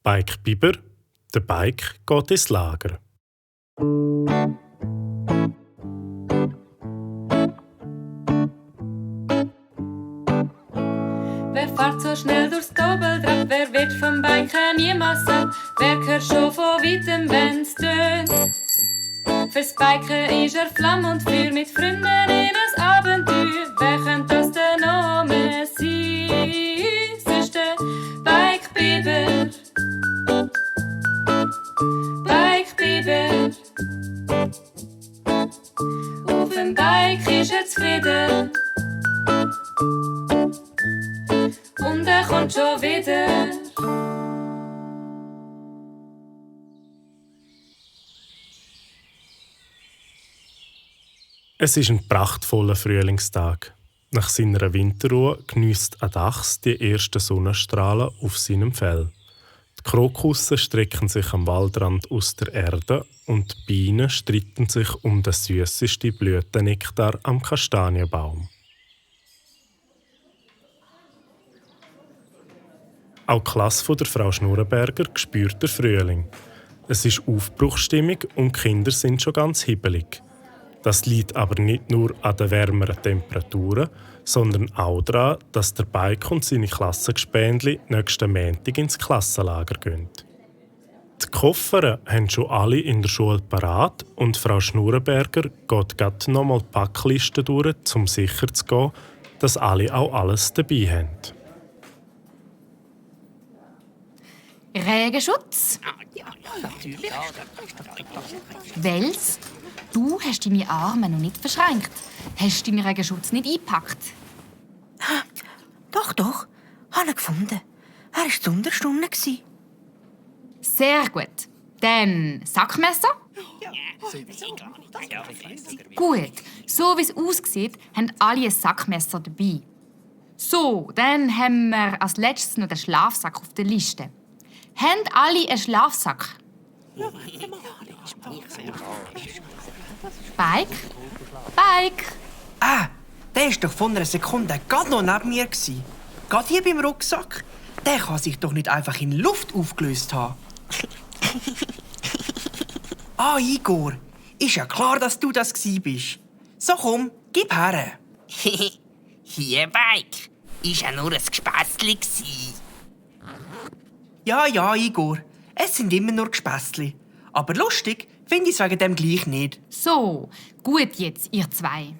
Bike Biber, der Bike geht ins Lager. Wer fährt so schnell durchs Doppeltrap? Wer wird vom Biken niemals satt? Wer hört schon von weitem, wenn's tönt? Fürs Biken ist Flamme und Feuer, mit Freunden in ein Abenteuer. Wer könnte das denn noch mehr sein? Sonst der Bike Biber. Bike Biber. Auf dem Bike ist zufrieden. Und kommt schon wieder. Es ist ein prachtvoller Frühlingstag. Nach seiner Winterruhe geniesst ein Dachs die ersten Sonnenstrahlen auf seinem Fell. Die Krokusse strecken sich am Waldrand aus der Erde und die Bienen streiten sich um den süßesten Blütennektar am Kastanienbaum. Auch die Klasse der Frau Schnurrenberger spürt den Frühling. Es ist Aufbruchsstimmung und die Kinder sind schon ganz hibbelig. Das liegt aber nicht nur an den wärmeren Temperaturen, sondern auch daran, dass der Bike und seine Klassengespändli nächsten Montag ins Klassenlager gehen. Die Koffer haben schon alle in der Schule parat und Frau Schnurrenberger geht gerade noch mal die Packliste durch, um sicher zu gehen, dass alle auch alles dabei haben. Regenschutz? Wels, du hast deine Arme noch nicht verschränkt. Hast du deinen Regenschutz nicht eingepackt? Doch, habe ich gefunden. Er war zu Unterstunden. Sehr gut. Dann Sackmesser? Gut, so wie es aussieht, haben alle ein Sackmesser dabei. So, dann haben wir als letztes noch den Schlafsack auf der Liste. Haben alle einen Schlafsack? Bike? Ah, der war doch vor einer Sekunde gerade noch neben mir. Gerade hier beim Rucksack. Der kann sich doch nicht einfach in Luft aufgelöst haben. Ah, Igor, ist ja klar, dass du das bist. So komm, gib her. Hier, Bike. Ist ja nur ein Gespässli. Ja, Igor, es sind immer nur Gespässli. Aber lustig finde ich es wegen dem gleich nicht. So, gut jetzt, ihr zwei.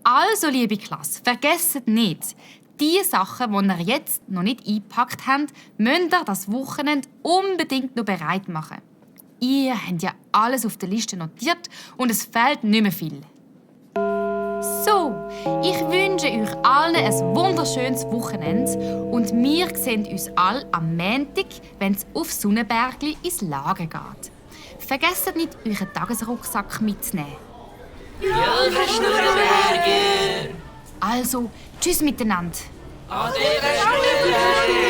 Also, liebe Klasse, vergesst nicht, die Sachen, die ihr jetzt noch nicht eingepackt habt, müsst ihr das Wochenende unbedingt noch bereit machen. Ihr habt ja alles auf der Liste notiert und es fehlt nicht mehr viel. So, ich wünsche euch allen ein wunderschönes Wochenende und wir sehen uns alle am Montag, wenn es auf Sonnenbergli ins Lager geht. Vergesst nicht, euren Tagesrucksack mitzunehmen. Ja, Frau Schnurrenberger! Also, tschüss miteinander. Ade, Frau Schnurrenberger!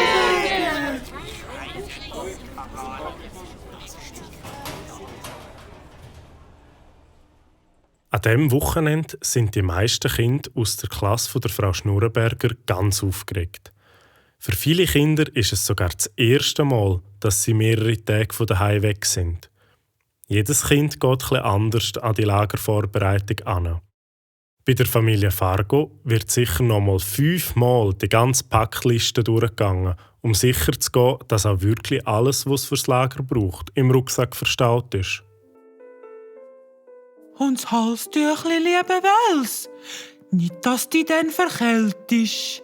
An diesem Wochenende sind die meisten Kinder aus der Klasse der Frau Schnurrenberger ganz aufgeregt. Für viele Kinder ist es sogar das erste Mal, dass sie mehrere Tage von daheim weg sind. Jedes Kind geht etwas anders an die Lagervorbereitung an. Bei der Familie Fargo wird sicher noch mal 5-mal die ganze Packliste durchgegangen, um sicher zu gehen, dass auch wirklich alles, was es fürs Lager braucht, im Rucksack verstaut ist. Und das Halstüchli, liebe Wels. Nicht, dass du dann verkältest.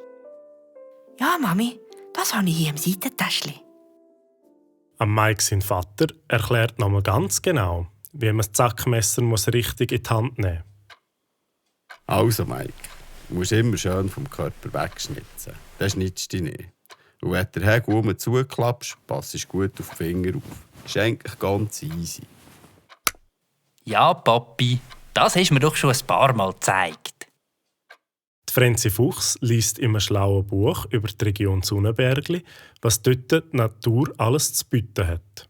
Ja, Mami, das habe ich hier im Seitentäschchen. Am Mike sein Vater erklärt nochmal ganz genau, wie man das Zackmesser richtig in die Hand nehmen muss. Also, Mike, du musst immer schön vom Körper wegschnitzen. Dann schnittst du dich nicht. Und wenn du den Hegel zuklappst, passt du gut auf die Finger auf. Ist eigentlich ganz easy. Ja, Papi, das hast du mir doch schon ein paar Mal gezeigt. Die Frenzi Fuchs liest in einem schlauen Buch über die Region Sonnenbergli, was dort die Natur alles zu bieten hat.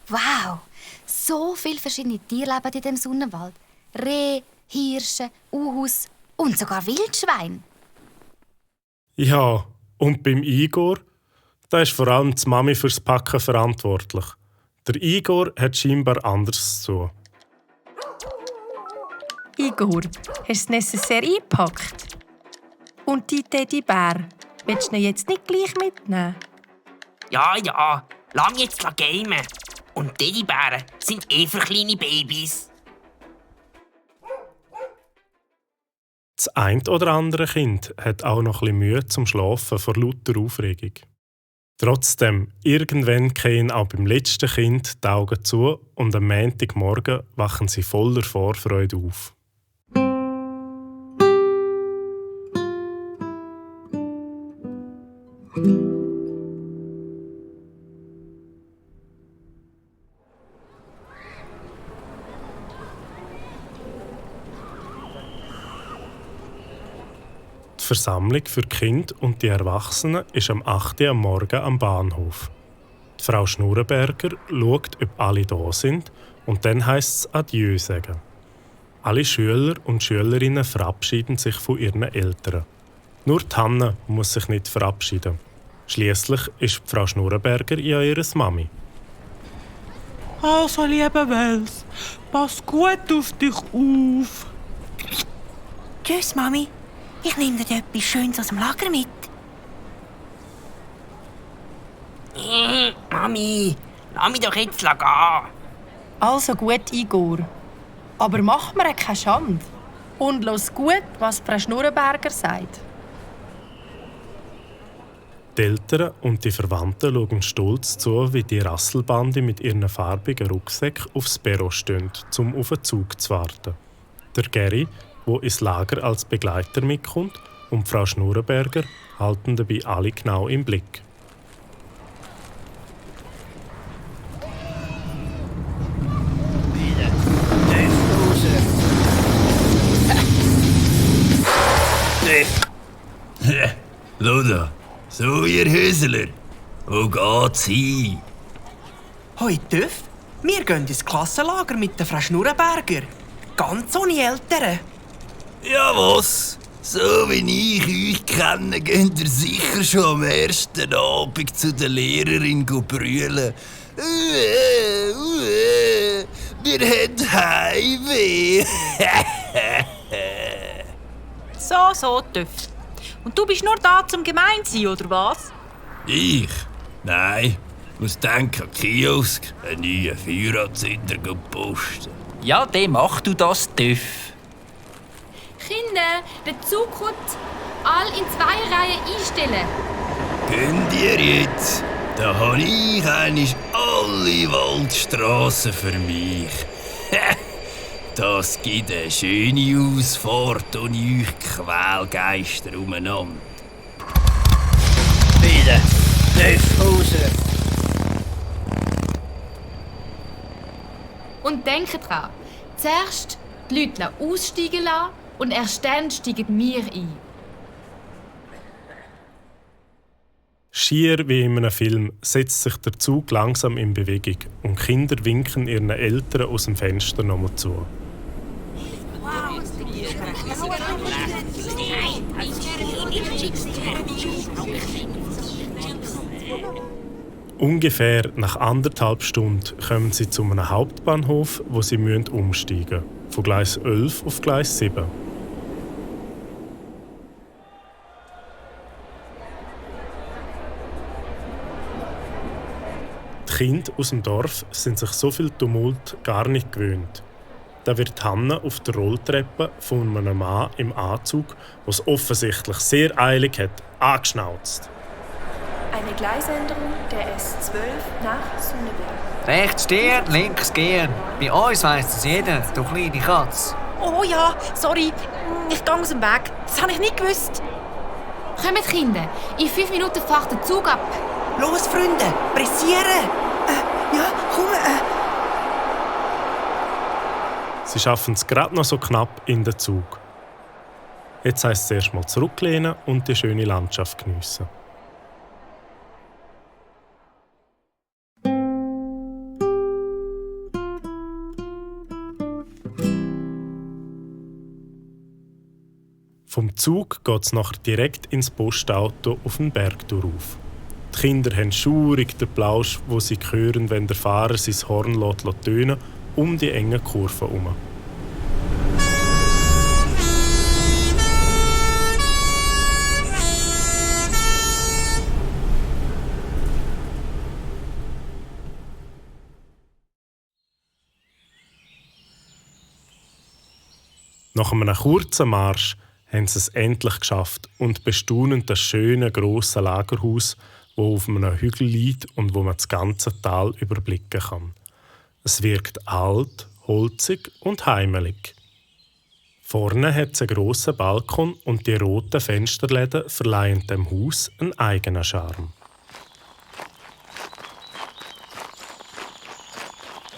Wow, so viele verschiedene Tiere leben in diesem Sonnenwald. Reh, Hirsche, Uhus und sogar Wildschwein. Ja, und beim Igor? Da ist vor allem die Mami fürs Packen verantwortlich. Der Igor hat scheinbar anders zu tun. Igor, hast du das Necessaire eingepackt? Und die Teddybär, willst du ihn jetzt nicht gleich mitnehmen? Ja, lang jetzt gamen. Und Teddybären sind für kleine Babys. Das ein oder andere Kind hat auch noch ein bisschen Mühe zum Schlafen vor lauter Aufregung. Trotzdem, irgendwann gehen auch beim letzten Kind die Augen zu und am Montagmorgen wachen sie voller Vorfreude auf. Die Versammlung für die Kinder und die Erwachsenen ist am 8. Uhr am Morgen am Bahnhof. Die Frau Schnurrenberger schaut, ob alle da sind, und dann heisst es Adieu sagen. Alle Schüler und Schülerinnen verabschieden sich von ihren Eltern. Nur die Hanne muss sich nicht verabschieden. Schliesslich ist die Frau Schnurrenberger ja ihre Mami. Also, lieber Wels, pass gut auf dich auf. Tschüss, Mami. Ich nehme dir etwas Schönes aus dem Lager mit. Mami, lass mich doch jetzt gehen. Also gut, Igor. Aber mach mir keine Schande. Und los gut, was Frau Schnurrenberger sagt. Die Eltern und die Verwandten schauen stolz zu, wie die Rasselbande mit ihren farbigen Rucksäcken aufs Perron stehen, um auf den Zug zu warten. Der Gary, der ins Lager als Begleiter mitkommt, und Frau Schnurrenberger halten dabei alle genau im Blick. Luda, so ihr Hösler, wo geht's hin? Hoi Töff, wir gehen ins Klassenlager mit der Frau Schnurrenberger. Ganz ohne Eltern. Ja was? So wie ich euch kenne, geht ihr sicher schon am ersten Abend zu der Lehrerin brüllen. Wir haben Heimweh. So, Töff. Und du bist nur da zum gemein sein, oder was? Ich? Nein. Muss denken an Kiosk, einen neuen Feueranzünder posten. Ja, dann mach du das, Töff. Kinder, der Zug kommt. All in 2 Reihen einstellen. Könnt ihr jetzt? Da habe ich eigentlich alle Waldstrassen für mich. Das gibt eine schöne Ausfahrt und euch Quälgeister umeinander. Wieder, Töff raus. Und denkt dran, zuerst die Leute aussteigen lassen und erst dann steigen wir ein. Schier wie in einem Film setzt sich der Zug langsam in Bewegung und Kinder winken ihren Eltern aus dem Fenster nochmal zu. Ungefähr nach 1,5 Stunden kommen sie zu einem Hauptbahnhof, wo sie umsteigen müssen. Von Gleis 11 auf Gleis 7. Die Kinder aus dem Dorf sind sich so viel Tumult gar nicht gewöhnt. Da wird Hanne auf der Rolltreppe von einem Mann im Anzug, der es offensichtlich sehr eilig hat, angeschnauzt. Eine Gleisänderung der S12 nach Sonneberg. Rechts stehen, links gehen. Bei uns weiss das jeder, du kleine Katz. Oh ja, sorry, ich gehe aus dem Weg. Das habe ich nicht gewusst. Kommt, Kinder, in 5 Minuten fährt der Zug ab. Los, Freunde, pressieren! Ja, komm! Sie schaffen es gerade noch so knapp in den Zug. Jetzt heisst es erst mal zurücklehnen und die schöne Landschaft geniessen. Vom Zug geht es nachher direkt ins Postauto auf den Berg auf. Die Kinder haben schaurig den Plausch, wo sie hören, wenn der Fahrer sein Horn tönen um die engen Kurven herum. Nach einem kurzen Marsch haben sie es endlich geschafft und bestaunen das schöne, grosse Lagerhaus, das auf einem Hügel liegt und wo man das ganze Tal überblicken kann. Es wirkt alt, holzig und heimelig. Vorne hat es einen grossen Balkon und die roten Fensterläden verleihen dem Haus einen eigenen Charme.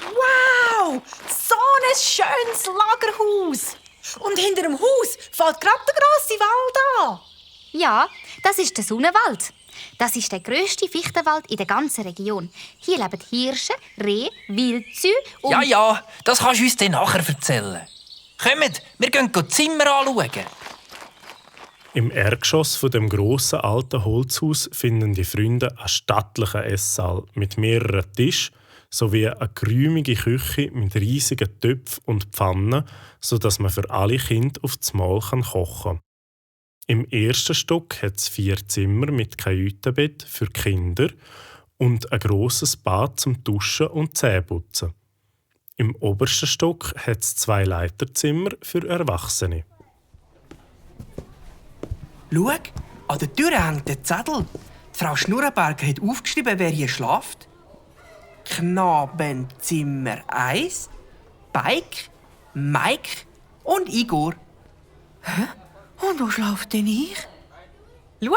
Wow! So ein schönes Lagerhaus! Und hinter dem Haus fällt gerade der grosse Wald an. Ja, das ist der Sonnenwald. Das ist der grösste Fichtenwald in der ganzen Region. Hier leben Hirsche, Rehe, Wildzüge und... Ja, das kannst du uns dann nachher erzählen. Kommt, wir gehen die Zimmer anschauen. Im Erdgeschoss von dem grossen alten Holzhaus finden die Freunde einen stattlichen Esssaal mit mehreren Tischen sowie eine geräumige Küche mit riesigen Töpfen und Pfannen, sodass man für alle Kinder auf das Mahl kochen kann. Im ersten Stock hat es 4 Zimmer mit Kajütenbett für Kinder und ein grosses Bad zum Duschen und Zähneputzen. Im obersten Stock hat es 2 Leiterzimmer für Erwachsene. Schau, an der Tür hängt der Zettel. Die Frau Schnurrenberger hat aufgeschrieben, wer hier schläft. Knabenzimmer 1, Beik, Mike und Igor. Hä? Und wo schläft denn ich? Schau,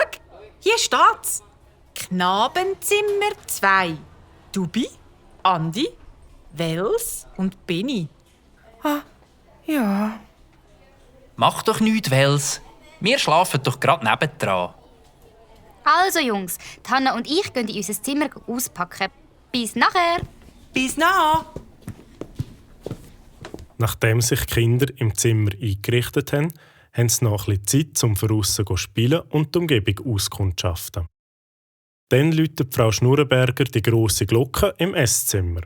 hier steht's. Knabenzimmer 2. Dubi, Andi, Wels und Benni. Ah, ja. Mach doch nichts, Wels. Wir schlafen doch gerade nebendran. Also Jungs, Hanna und ich gehen in unser Zimmer auspacken. Bis nachher. Bis nachher. Nachdem sich die Kinder im Zimmer eingerichtet haben, haben sie noch ein bisschen Zeit, um draussen zu spielen und die Umgebung auskundschaften. Dann läutet Frau Schnurrenberger die grosse Glocke im Esszimmer.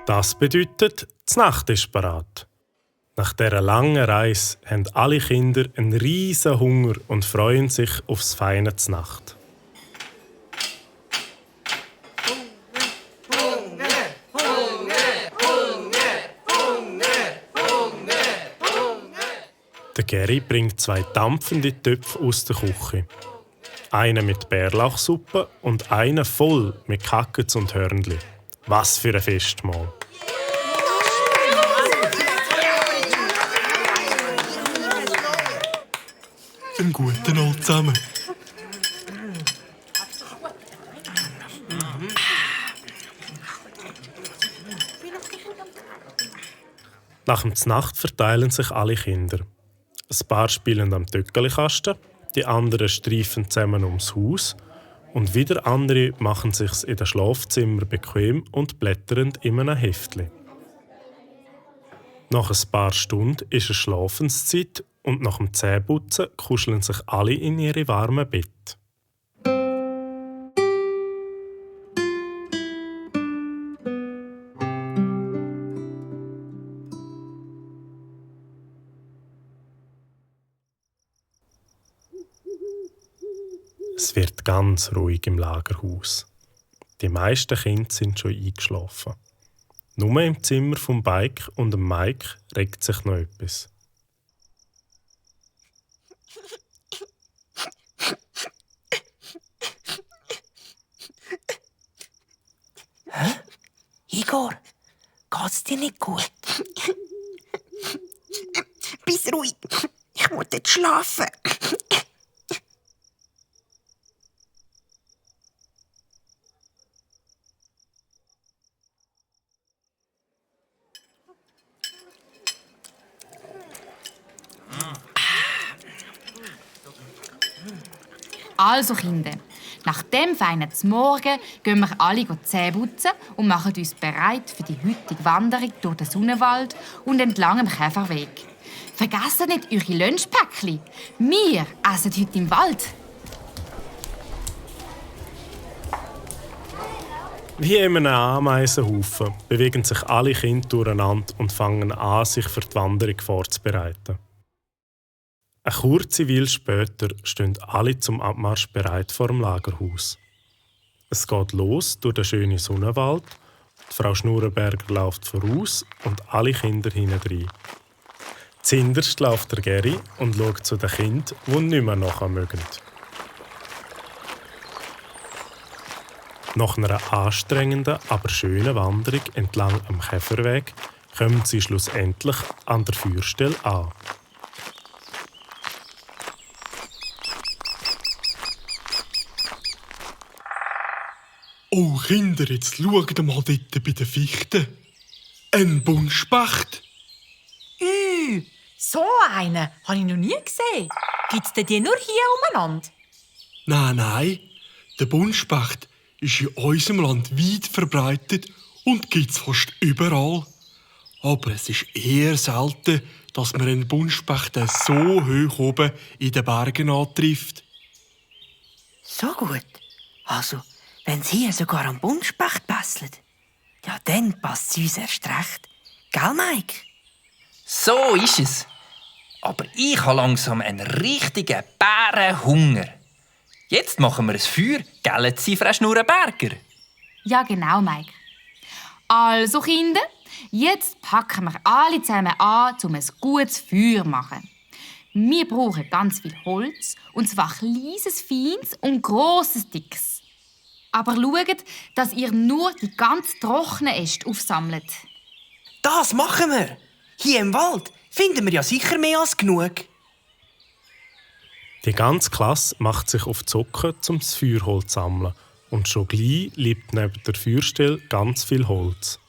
Das bedeutet, die Nacht ist bereit. Nach dieser langen Reise haben alle Kinder einen riesen Hunger und freuen sich aufs feine Znacht. Der Geri bringt 2 dampfende Töpfe aus der Küche. Einen mit Bärlauchsuppe und einen voll mit Kackets und Hörnli. Was für ein Festmahl! Einen guten Abend zusammen. Nach dem Znacht verteilen sich alle Kinder. Ein paar spielen am Töckelikasten, die anderen streifen zusammen ums Haus und wieder andere machen sich's in den Schlafzimmer bequem und blättern in einem Heftli. Nach ein paar Stunden ist es Schlafenszeit und nach dem Zähneputzen kuscheln sich alle in ihre warmen Bett. Es wird ganz ruhig im Lagerhaus. Die meisten Kinder sind schon eingeschlafen. Nur im Zimmer vom Beik und dem Mike regt sich noch etwas. Hä? Igor, geht's dir nicht gut? Bist ruhig, ich muss jetzt schlafen. Also Kinder, nach dem feinen Morgen gehen wir alle Zähne putzen und machen uns bereit für die heutige Wanderung durch den Sonnenwald und entlang dem Käferweg. Vergesst nicht eure Lunchpäckchen. Wir essen heute im Wald. Wie in einem Ameisenhaufen bewegen sich alle Kinder durcheinander und fangen an, sich für die Wanderung vorzubereiten. Eine kurze Weile später stehen alle zum Abmarsch bereit vor dem Lagerhaus. Es geht los durch den schönen Sonnenwald. Die Frau Schnurrenberger läuft voraus und alle Kinder hinein. Zuhinterst läuft der Geri und schaut zu den Kindern, die nicht mehr nachher mögen. Nach einer anstrengenden, aber schönen Wanderung entlang am Käferweg kommen sie schlussendlich an der Feuerstelle an. Oh Kinder, jetzt schaut mal dort bei den Fichten. Ein Buntspecht. So einen habe ich noch nie gesehen. Gibt es denn die nur hier umeinander? Nein, der Buntspecht ist in unserem Land weit verbreitet und gibt es fast überall. Aber es ist eher selten, dass man einen Buntspecht so hoch oben in den Bergen antrifft. So gut. Also, wenn es hier sogar am Buntspecht passt, ja, dann passt es uns erst recht. Gell, Mike? So ist es. Aber ich habe langsam einen richtigen Bärenhunger. Jetzt machen wir ein Feuer, gell, Frau Schnurrenberger? Ja, genau, Mike. Also, Kinder, jetzt packen wir alle zusammen an, um ein gutes Feuer zu machen. Wir brauchen ganz viel Holz, und zwar kleines, feines und grosses, dickes. Aber schaut, dass ihr nur die ganz trockenen Äste aufsammelt. Das machen wir! Hier im Wald finden wir ja sicher mehr als genug. Die ganze Klasse macht sich auf die Socken, um das Feuerholz zu sammeln. Und schon gleich liegt neben der Feuerstelle ganz viel Holz.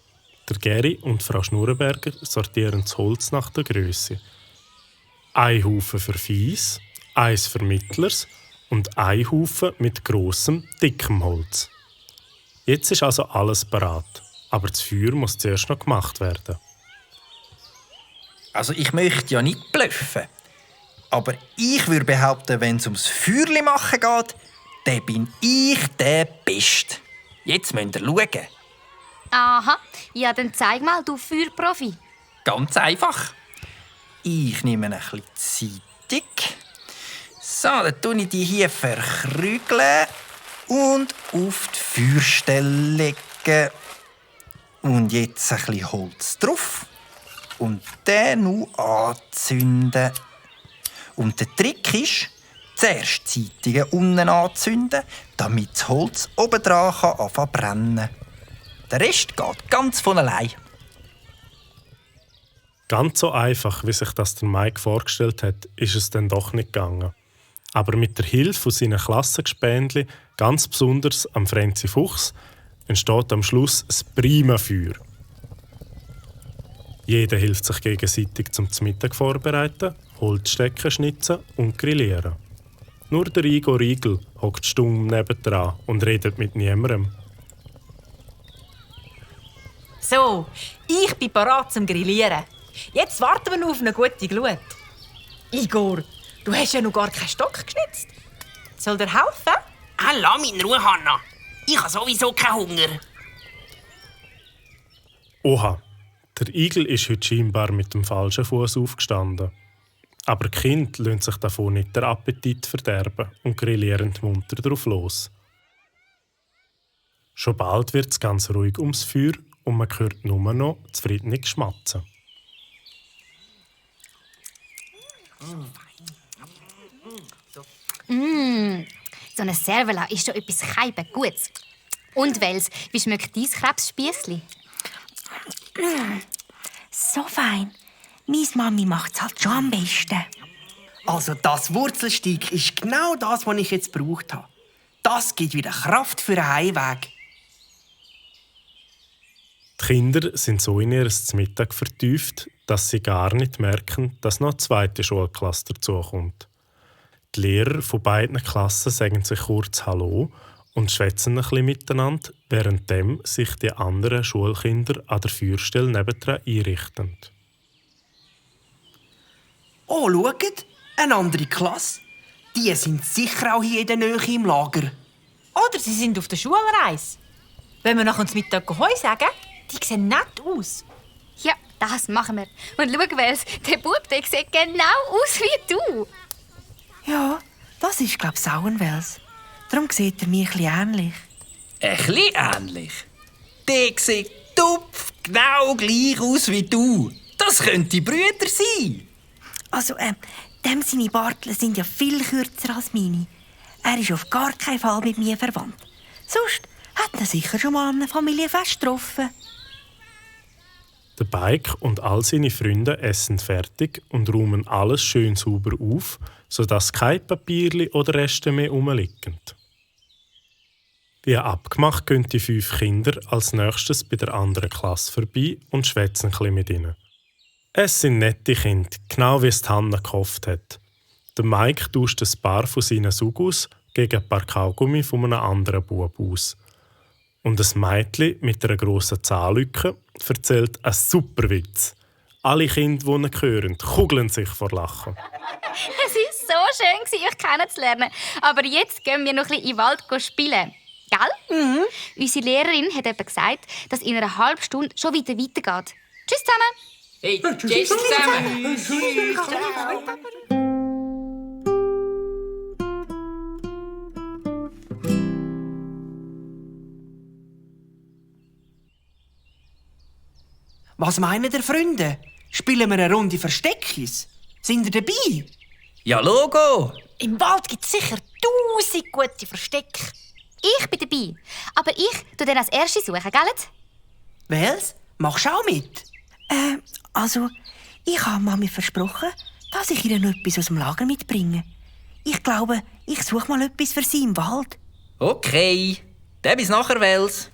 Der Geri und Frau Schnurrenberger sortieren das Holz nach der Grösse. Ein Haufen für Feins, eins für Mittleres und ein Haufen mit grossem, dickem Holz. Jetzt ist also alles bereit, aber das Feuer muss zuerst noch gemacht werden. Also ich möchte ja nicht bluffen. Aber ich würde behaupten, wenn es ums Feuerli machen geht, dann bin ich der Beste. Jetzt müsst ihr schauen. Aha, ja, dann zeig mal, du Feuerprofi. Ganz einfach. Ich nehme ein bisschen Zeitung. So, dann tue ich die hier verkrügeln und auf die Feuerstelle legen. Und jetzt ein bisschen Holz drauf. Und den nun anzünden. Und der Trick ist, zuerst die Zeitungen unten anzünden, damit das Holz oben dran anfangen zu brennen. Der Rest geht ganz von allein. Ganz so einfach, wie sich das der Mike vorgestellt hat, ist es dann doch nicht gegangen. Aber mit der Hilfe von seinen Klassengespendli, ganz besonders am Frenzi Fuchs, entsteht am Schluss ein prima Feuer. Jeder hilft sich gegenseitig zum Mittag vorbereiten, Holzstecken schnitzen und grillieren. Nur der Igor Riegel hockt stumm nebendran und redet mit niemandem. So, ich bin bereit zum Grillieren. Jetzt warten wir noch auf eine gute Glut. Igor, du hast ja noch gar keinen Stock geschnitzt. Soll dir helfen? Lass mich in Ruhe, Hanna. Ich habe sowieso keinen Hunger. Oha, der Igel ist heute scheinbar mit dem falschen Fuß aufgestanden. Aber die Kinder lassen sich davon nicht den Appetit verderben und grillieren munter drauf los. Schon bald wird es ganz ruhig ums Feuer und man hört nur noch zufriedenes Schmatzen. So eine Servola ist doch etwas Gutes. Und Wels, wie schmeckt dein Krebsspiessli? So fein. Meine Mami macht es halt schon am besten. Also das Wurzelsteig ist genau das, was ich jetzt gebraucht habe. Das gibt wieder Kraft für einen Heimweg. Die Kinder sind so in ihr Mittag vertieft, dass sie gar nicht merken, dass noch eine zweite Schulklasse dazukommt. Die Lehrer von beiden Klassen sagen sich kurz Hallo und schwätzen ein bisschen miteinander, währenddem sich die anderen Schulkinder an der Feuerstelle nebendran einrichten. Oh, schaut, eine andere Klasse. Die sind sicher auch hier in der Nähe im Lager. Oder sie sind auf der Schulreise. Wenn wir nach uns Mittag Heu sagen, die sehen nett aus. Ja, das machen wir. Und schau, Wels, der Bub, der sieht genau aus wie du. Ja, das ist, glaube ich, auch ein Wels. Darum sieht er mir ein bisschen ähnlich. Ein bisschen ähnlich? Der sieht tupf genau gleich aus wie du. Das könnte Brüder sein. Also, dem seine Barteln sind ja viel kürzer als meine. Er ist auf gar keinen Fall mit mir verwandt. Sonst hat er sicher schon mal an einem Familienfest getroffen. Der Bike und all seine Freunde essen fertig und räumen alles schön sauber auf, sodass kein Papierli oder Reste mehr rumliegen. Wie abgemacht gehen die 5 Kinder als nächstes bei der anderen Klasse vorbei und schwätzen ein bisschen mit ihnen. Es sind nette Kinder, genau wie es Hanna gehofft hat. Der Mike tauscht ein paar von seinen Sugus gegen ein paar Kaugummi von einem anderen Bub aus. Und ein Mädchen mit einer grossen Zahnlücke erzählt einen super Witz. Alle Kinder, die ihn hören, kugeln sich vor Lachen. Es war so schön, euch kennenzulernen. Aber jetzt gehen wir noch ein bisschen in den Wald spielen. Gell? Mhm. Unsere Lehrerin hat eben gesagt, dass in einer halben Stunde schon wieder weitergeht. Tschüss zusammen! Hey, tschüss zusammen! Was meinen ihr, Freunde? Spielen wir eine Runde Versteckis? Sind ihr dabei? Ja, Logo! Im Wald gibt es sicher 1000 gute Verstecke. Ich bin dabei. Aber ich tue dann als Erste suchen, gell? Wels, machst du auch mit? Also, ich habe Mami versprochen, dass ich ihr noch etwas aus dem Lager mitbringe. Ich glaube, ich suche mal etwas für sie im Wald. Okay, dann bis nachher, Wels.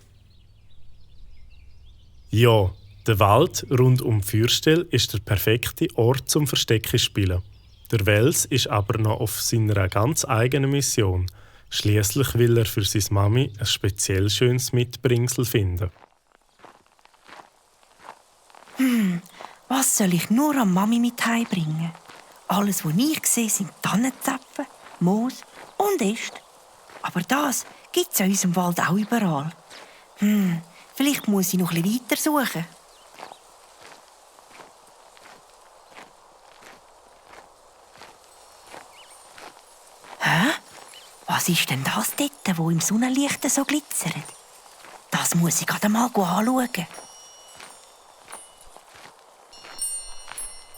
Ja, der Wald rund um die Feuerstelle ist der perfekte Ort zum Verstecken spielen. Der Wels ist aber noch auf seiner ganz eigenen Mission. Schliesslich will er für seine Mami ein speziell schönes Mitbringsel finden. Was soll ich nur an Mami mit heimbringen? Alles, was ich sehe, sind Tannenzapfen, Moos und Äste. Aber das gibt es in unserem Wald auch überall. Vielleicht muss ich noch ein bisschen weiter suchen. Hä? Was ist denn das dort, wo im Sonnenlicht so glitzert? Das muss ich gerade mal anschauen.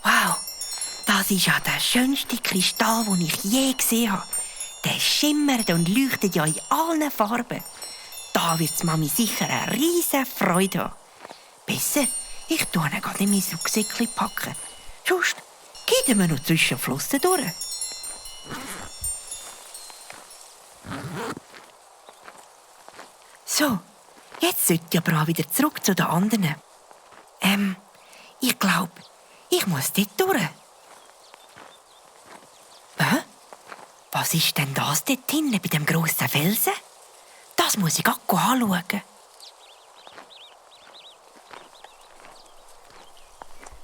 Wow, das ist ja der schönste Kristall, den ich je gesehen habe. Der schimmert und leuchtet ja in allen Farben. Da wird Mami sicher eine riesige Freude haben. Besser, ich tue ihn gerade in mein Rucksäckchen packen. Sonst gehen wir noch zwischen Flossen durch. So, jetzt sollte ich aber auch wieder zurück zu den anderen. Ich glaube, ich muss dort durch. Was ist denn das dort hinten bei dem grossen Felsen? Das muss ich auch anschauen.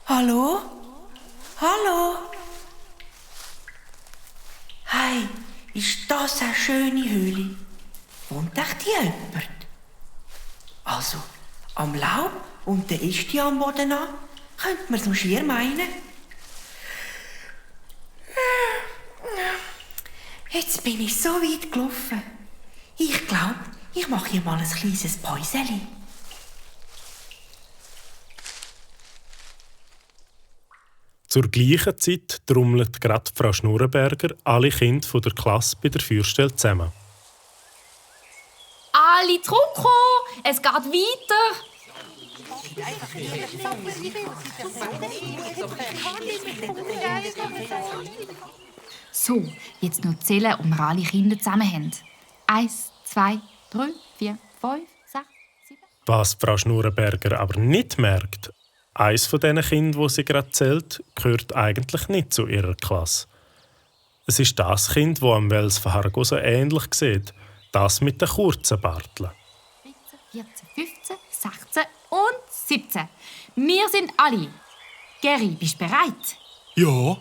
Hallo? Hallo? Hey, ist das eine schöne Höhle? Wohnt echt hier jemand? Also, am Laub und der Äste am Boden an, könnte man so schier meinen. Jetzt bin ich so weit gelaufen. Ich glaube, ich mache hier mal ein kleines Päuseli. Zur gleichen Zeit trommelt gerade Frau Schnurrenberger alle Kinder von der Klasse bei der Feuerstelle zusammen. Alle zurückkommen! Es geht weiter! So, jetzt noch zählen, ob wir alle Kinder zusammen haben. 1, 2, 3, 4, 5, 6, 7. Was Frau Schnurrenberger aber nicht merkt, eines von diesen Kindern, die sie gerade zählt, gehört eigentlich nicht zu ihrer Klasse. Es ist das Kind, das am Wels Fargo so ähnlich sieht. Das mit den kurzen Barteln. 14, 15, 16 und 17. Wir sind alle. Geri, bist du bereit? Ja,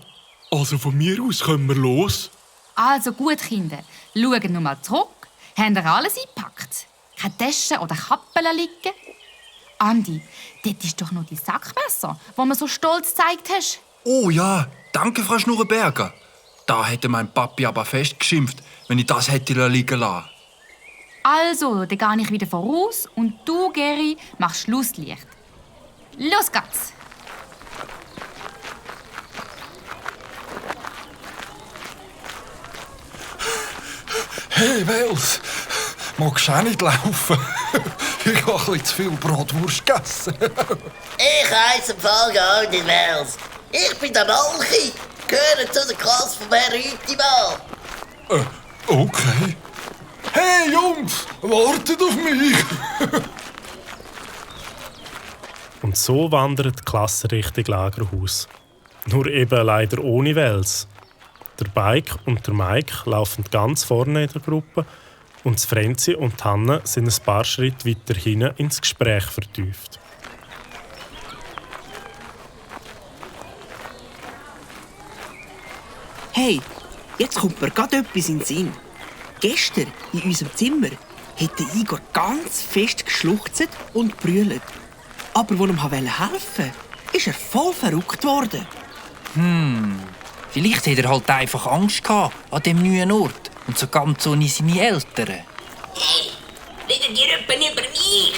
also von mir aus können wir los. Also gut, Kinder. Schaut noch mal zurück. Habt ihr alles eingepackt? Keine Taschen oder Kappen liegen? Andi, dort ist doch noch die Sackmesser, wo du mir so stolz gezeigt hast. Oh ja, danke, Frau Schnurrenberger. Da hätte mein Papi aber fest geschimpft, wenn ich das hätte liegen lassen. Also, dann gehe ich wieder voraus und du, Geri, machst Schlusslicht. Los geht's! Hey, Wels, magst du auch nicht laufen? Ich habe ein bisschen zu viel Bratwurst gegessen. Ich heiße im Fall gar nicht Wels. Ich bin der Malchi, gehöre zu der Klasse von Herrn Rütimann. Okay. Hey, Jungs, wartet auf mich! Und so wandert die Klasse Richtung Lagerhaus. Nur eben leider ohne Wels. Der Bike und der Mike laufen ganz vorne in der Gruppe und das Frenzi und Hanne sind ein paar Schritte weiter hinten ins Gespräch vertieft. Hey, jetzt kommt mir gerade etwas in den Sinn. Gestern in unserem Zimmer hat der Igor ganz fest geschluchzt und brüllt. Aber als ich ihm helfen wollte, ist er voll verrückt worden. Vielleicht hat er halt einfach Angst gehabt an dem neuen Ort und so ganz ohne seine Eltern. Hey, redet ihr etwa über mich?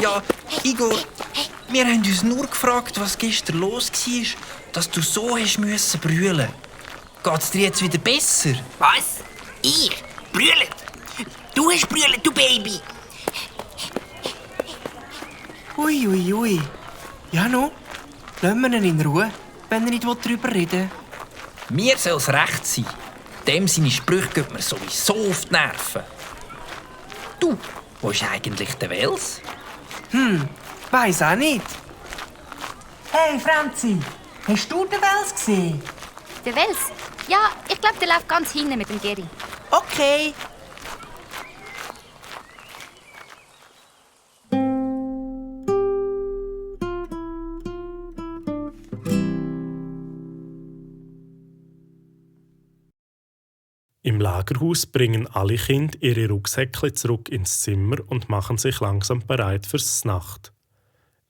Ja, Igor, wir haben uns nur gefragt, was gestern los war, dass du so hast müssen brüllen. Geht's dir jetzt wieder besser? Was? Ich? Brüllen? Du hast brüllen, du Baby! Ui, ui, ui. Ja, no. Lassen wir ihn in Ruhe, wenn er nicht darüber reden will. Mir soll es recht sein. Dem seine Sprüche gehen mir sowieso auf die Nerven. Du, wo ist eigentlich der Wels? Weiss auch nicht. Hey, Franzi, hast du den Wels gesehen? Der Wels? Ja, ich glaube, der läuft ganz hinten mit dem Geri. Okay. Im Lagerhaus bringen alle Kinder ihre Rucksäckchen zurück ins Zimmer und machen sich langsam bereit fürs Nacht.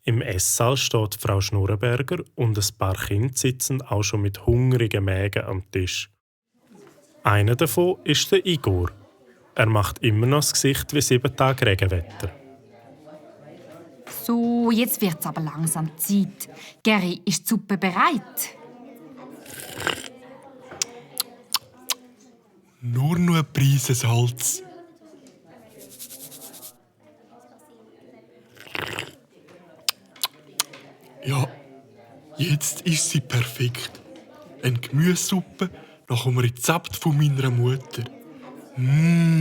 Im Esssaal steht Frau Schnurrenberger und ein paar Kinder sitzen auch schon mit hungrigen Mägen am Tisch. Einer davon ist der Igor. Er macht immer noch das Gesicht wie 7 Tage Regenwetter. So, jetzt wird's aber langsam Zeit. Geri, ist die Suppe bereit? Nur noch eine Prise Salz. Ja, jetzt ist sie perfekt. Eine Gemüsesuppe nach dem Rezept von meiner Mutter. Kinder,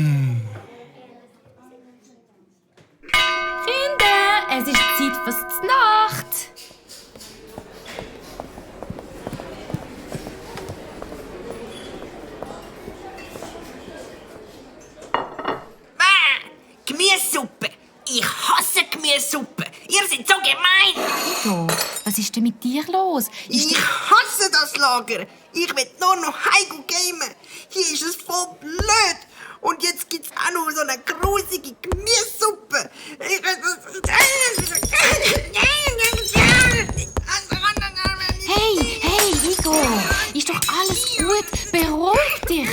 es ist Zeit fürs Znacht. Gemüsesuppe! Ich hasse Gemüsesuppe! Ihr seid so gemein! Igor, was ist denn mit dir los? Ich hasse das Lager! Ich will nur noch heim gamen! Hier ist es voll blöd! Und jetzt gibt's auch noch so eine grusige Gemüsesuppe! Hey, Igor, ist doch alles gut. Beruhig dich.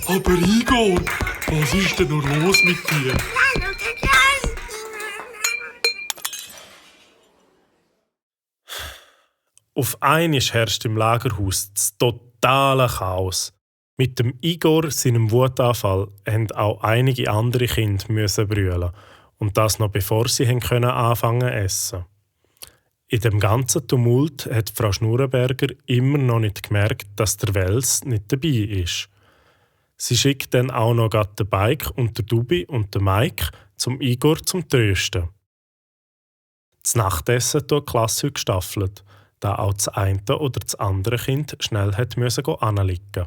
Aber Igor, was ist denn noch los mit dir? Auf einmal herrscht im Lagerhaus das totale Chaos. Mit dem Igor, seinem Wutanfall, mussten auch einige andere Kinder brüllen. Und das noch bevor sie anfangen zu essen. In dem ganzen Tumult hat Frau Schnurrenberger immer noch nicht gemerkt, dass der Wels nicht dabei ist. Sie schickt dann auch noch den Bike und der Dubi und den Mike zum Igor zum Trösten. Das Nachtessen tut die Klasse heute gestaffelt, da auch das eine oder das andere Kind schnell musste anliegen.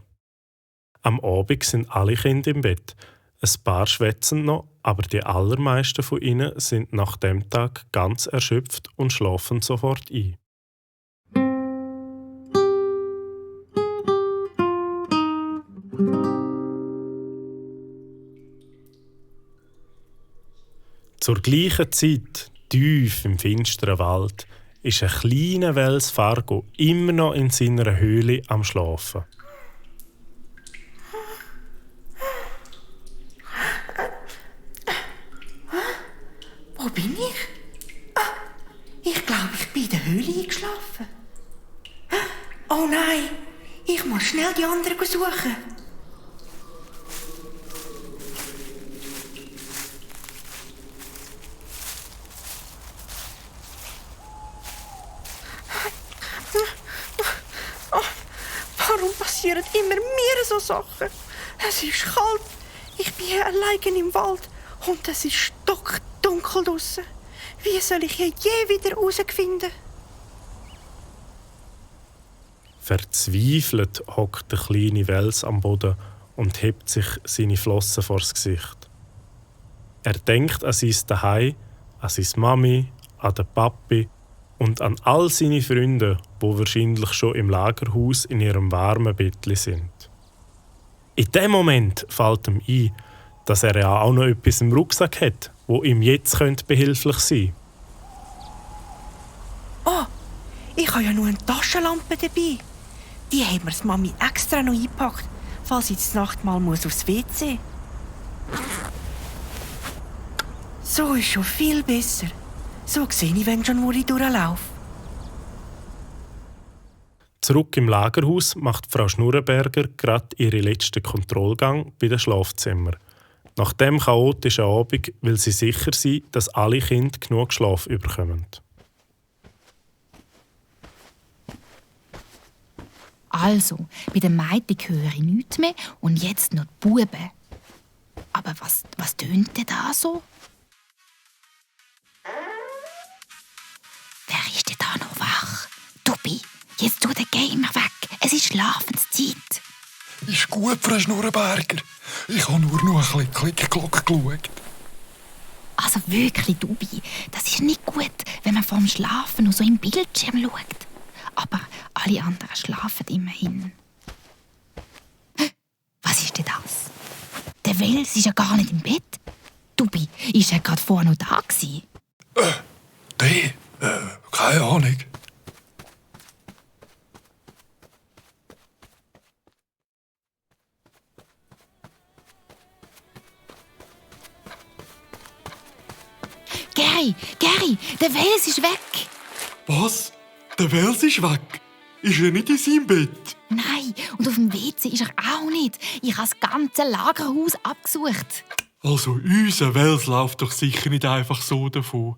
Am Abend sind alle Kinder im Bett. Ein paar schwätzen noch, aber die allermeisten von ihnen sind nach dem Tag ganz erschöpft und schlafen sofort ein. Zur gleichen Zeit, tief im finsteren Wald, ist ein kleiner Wels Fargo immer noch in seiner Höhle am Schlafen. Wo bin ich? Ich glaube, ich bin in der Höhle eingeschlafen. Oh nein, ich muss schnell die anderen suchen. Warum passieren immer mehr so Sachen? Es ist kalt, ich bin hier allein im Wald und es ist stockdunkel draussen. Wie soll ich hier je wieder rausfinden? Verzweifelt hockt der kleine Wels am Boden und hebt sich seine Flossen vors Gesicht. Er denkt an sein Zuhause, an seine Mami, an den Papi und an all seine Freunde, die wahrscheinlich schon im Lagerhaus in ihrem warmen Bettli sind. In dem Moment fällt ihm ein, dass er ja auch noch etwas im Rucksack hat, wo ihm jetzt behilflich sein könnte. Oh, ich habe ja nur eine Taschenlampe dabei. Die hat mir die Mami extra noch eingepackt, falls ich zur Nacht mal aufs WC muss. So ist schon viel besser. So sehe ich, wenn schon, wo ich durchlaufe. Zurück im Lagerhaus macht Frau Schnurrenberger gerade ihren letzten Kontrollgang bei den Schlafzimmern. Nach dem chaotischen Abend will sie sicher sein, dass alle Kinder genug Schlaf bekommen. Also, bei den Mädchen höre ich nichts mehr und jetzt noch die Buben. Aber was tönt denn da so? Wer ist denn da noch wach? Tobi, jetzt tu den Gamer weg. Es ist Schlafenszeit. Ist gut, Frau Schnurrenberger. Ich habe nur noch ein bisschen Klickglock geschaut. Also wirklich, Tobi, das ist nicht gut, wenn man vorm Schlafen nur so im Bildschirm schaut. Aber alle anderen schlafen immerhin. Was ist denn das? Der Wels ist ja gar nicht im Bett. Tobi, ist er gerade vorher noch da gewesen? Keine Ahnung. Gary, der Wels ist weg. Was? Der Wels ist weg? Ist er nicht in seinem Bett? Nein, und auf dem WC ist er auch nicht. Ich habe das ganze Lagerhaus abgesucht. Also unser Wels läuft doch sicher nicht einfach so davon.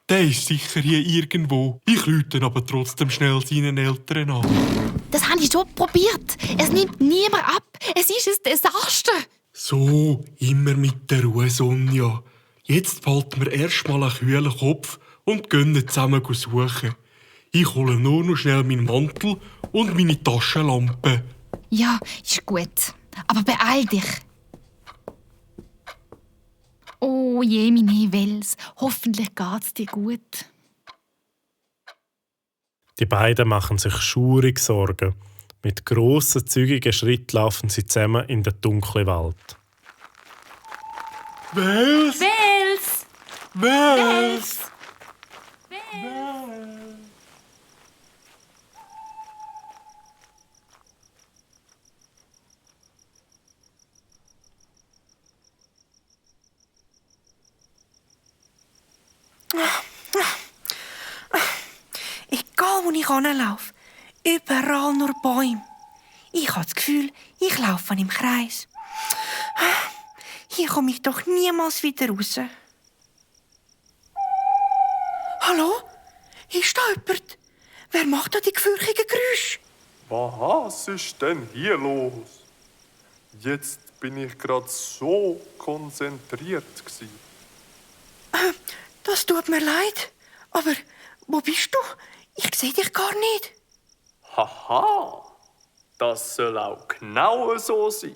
Der ist sicher hier irgendwo. Ich rufe ihn aber trotzdem schnell seinen Eltern an. Das habe ich schon probiert. Es nimmt niemand ab. Es ist ein Desaster. So, immer mit der Ruhe, Sonja. Jetzt behalten wir erst mal einen kühlen Kopf und gehen zusammen suchen. Ich hole nur noch schnell meinen Mantel und meine Taschenlampe. Ja, ist gut. Aber beeil dich. Oh je, meine Wels. Hoffentlich geht's dir gut. Die beiden machen sich schaurig Sorgen. Mit grossen, zügigen Schritten laufen sie zusammen in den dunklen Wald. Wels! Wels! Wels! Egal, wo ich hinlaufe, überall nur Bäume. Ich habe das Gefühl, ich laufe im Kreis. Hier komme ich doch niemals wieder raus. Hallo? Ist da jemand? Wer macht da die gefürchtigen Geräusche? Was ist denn hier los? Jetzt bin ich gerade so konzentriert gsi. Das tut mir leid, aber wo bist du? Ich sehe dich gar nicht. Haha, das soll auch genau so sein.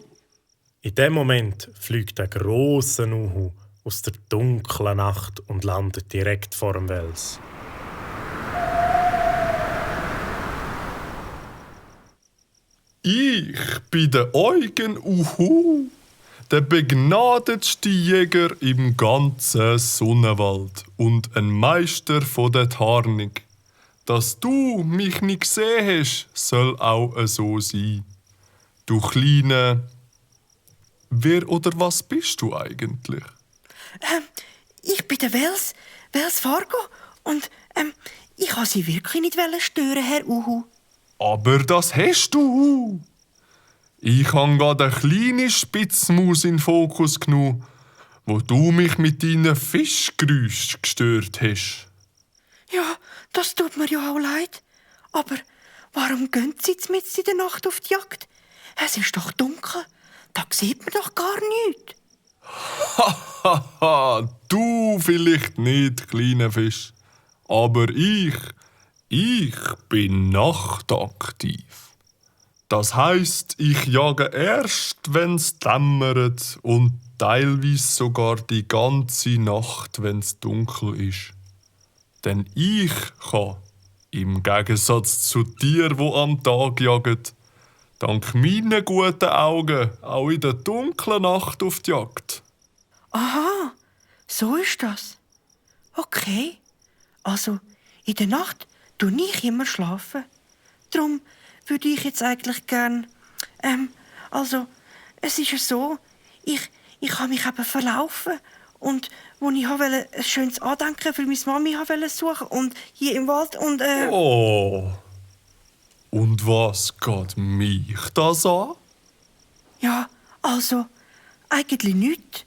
In dem Moment fliegt ein grosser Uhu aus der dunklen Nacht und landet direkt vor dem Wels. Ich bin der Eugen Uhu. der begnadetste Jäger im ganzen Sonnenwald und ein Meister von der Tarnung. Dass du mich nicht gesehen hast, soll auch so sein. Du kleine... Wer oder was bist du eigentlich? Ich bin der Wels Fargo und ich wollte Sie wirklich nicht stören, Herr Uhu. Aber das hast du. Ich habe gerade eine kleine Spitzmaus in den Fokus genommen, wo du mich mit deinen Fischgeräuschen gestört hast. Ja, das tut mir ja auch leid. Aber warum gehen Sie mitten in der Nacht auf die Jagd? Es ist doch dunkel. Da sieht man doch gar nichts. Hahaha, du vielleicht nicht, kleiner Fisch. Aber ich bin nachtaktiv. Das heisst, ich jage erst, wenn's dämmert und teilweise sogar die ganze Nacht, wenn's dunkel ist. Denn ich kann, im Gegensatz zu dir, wo am Tag jagen, dank meinen guten Augen auch in der dunklen Nacht auf die Jagd. Aha, so ist das. Okay. Also, in der Nacht tue ich immer schlafen. Darum würde ich jetzt eigentlich gern... also, es ist ja so, ich habe mich eben verlaufen. Und als ich ein schönes Andenken für meine Mami suchen und hier im Wald und... Oh... Und was geht mich das an? Ja, also, eigentlich nichts.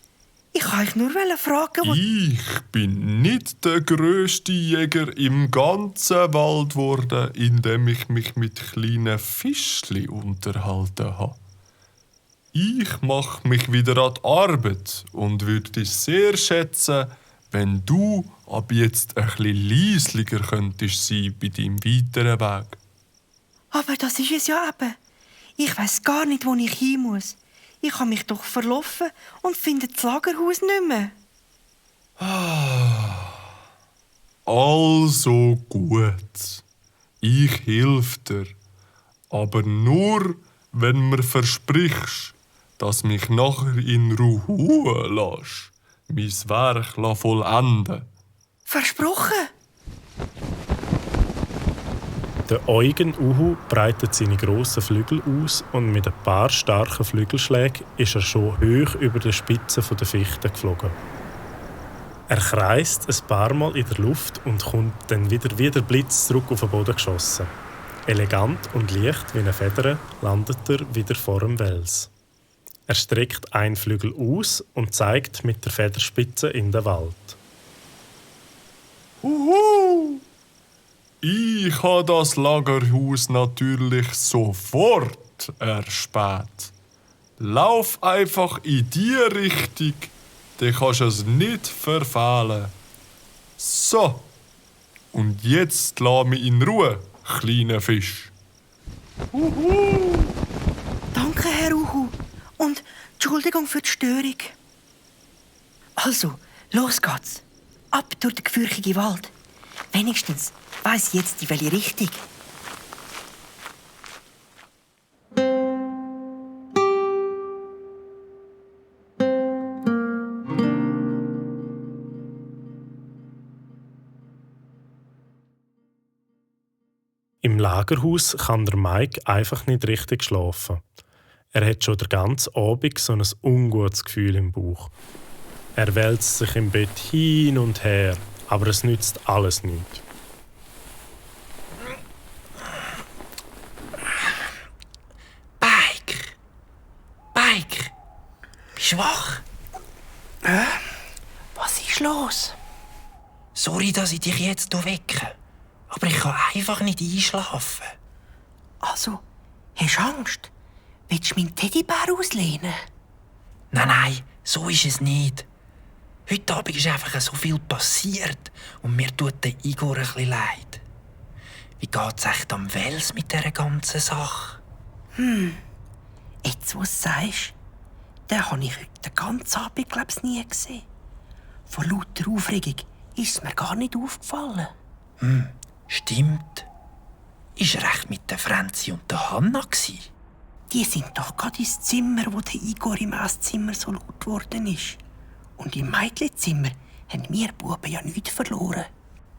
Ich wollte euch nur fragen, Ich bin nicht der grösste Jäger im ganzen Wald geworden, indem ich mich mit kleinen Fischli unterhalten habe. Ich mache mich wieder an die Arbeit und würde es sehr schätzen, wenn du ab jetzt ein bisschen leislicher könntest sein bei deinem weiteren Weg. Aber das ist es ja eben. Ich weiss gar nicht, wo ich hin muss. Ich habe mich doch verlaufen und finde das Lagerhaus nicht mehr. Also gut. Ich hilf dir. Aber nur, wenn mir versprichst, dass mich nachher in Ruhe lässt, mein Werk vollenden. Versprochen? Der Eugen Uhu breitet seine grossen Flügel aus und mit ein paar starken Flügelschlägen ist er schon hoch über der Spitze der Fichte geflogen. Er kreist ein paar Mal in der Luft und kommt dann wieder wie der Blitz zurück auf den Boden geschossen. Elegant und leicht wie eine Feder landet er wieder vor dem Wels. Er streckt einen Flügel aus und zeigt mit der Federspitze in den Wald. Uhu! Ich habe das Lagerhaus natürlich sofort erspäht. Lauf einfach in die Richtung, dann kannst du es nicht verfehlen. So, und jetzt lass mich in Ruhe, kleiner Fisch. Uhu. Danke, Herr Uhu. Und Entschuldigung für die Störung. Also, los geht's. Ab durch den gefürchigen Wald. Wenigstens weiss ich jetzt, in welche Richtung. Im Lagerhaus kann der Mike einfach nicht richtig schlafen. Er hat schon den ganzen Abend so ein ungutes Gefühl im Bauch. Er wälzt sich im Bett hin und her, aber es nützt alles nichts. Bike! Bist du wach? Was ist los? Sorry, dass ich dich jetzt wecke. Aber ich kann einfach nicht einschlafen. Also, hast du Angst? Willst du meinen Teddybär auslehnen? Nein, so ist es nicht. Heute Abend ist einfach so viel passiert und mir tut der Igor ein bisschen leid. Wie geht's echt am Wels mit dieser ganzen Sache? Jetzt, wo du es sagst, den habe ich heute den ganzen Abend, nie gesehen. Von lauter Aufregung ist es mir gar nicht aufgefallen. Stimmt. Ist er echt mit der Franzi und der Hanna gsi? Die sind doch gerade ins Zimmer, wo der Igor im Esszimmer so laut geworden ist. Und im Mädchenzimmer haben wir Buben ja nichts verloren.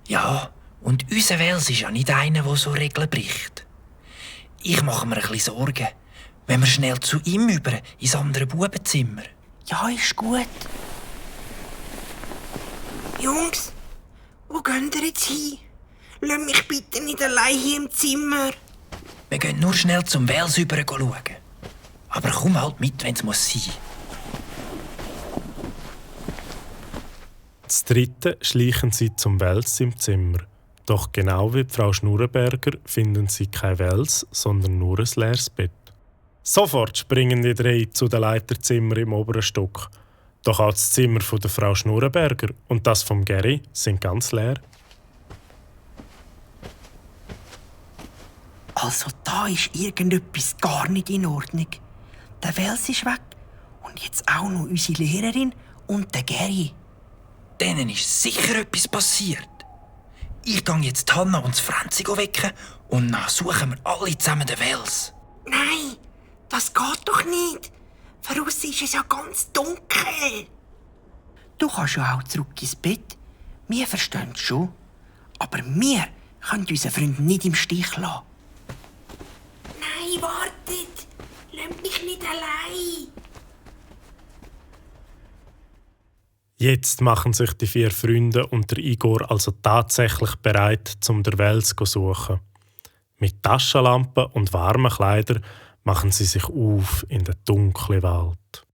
Ja, und unser Wels ist ja nicht einer, der so Regeln bricht. Ich mache mir ein bisschen Sorgen, wenn wir schnell zu ihm über ins andere Bubenzimmer. Ja, ist gut. Jungs, wo geht ihr jetzt hin? Lass mich bitte nicht allein hier im Zimmer. Wir gehen nur schnell zum Wels über schauen. Aber komm halt mit, wenn es sein muss. Das dritte schleichen sie zum Wels im Zimmer. Doch genau wie Frau Schnurrenberger finden sie kein Wels, sondern nur ein leeres Bett. Sofort springen die drei zu den Leiterzimmern im oberen Stock. Doch auch das Zimmer von der Frau Schnurrenberger und das vom Gary sind ganz leer. Also da ist irgendetwas gar nicht in Ordnung. Der Wels ist weg und jetzt auch noch unsere Lehrerin und der Gary. Denen ist sicher etwas passiert. Ich gehe jetzt Hanna und Franzi wecken und dann suchen wir alle zusammen den Wels. Nein, das geht doch nicht. Draussen ist es ja ganz dunkel. Du kannst ja auch zurück ins Bett. Wir verstehen es schon. Aber wir können unseren Freund nicht im Stich lassen. Nein, wartet! Lasst mich nicht allein! Jetzt machen sich die 4 Freunde und der Igor also tatsächlich bereit, um den Wels zu suchen. Mit Taschenlampen und warmen Kleidern machen sie sich auf in den dunklen Wald.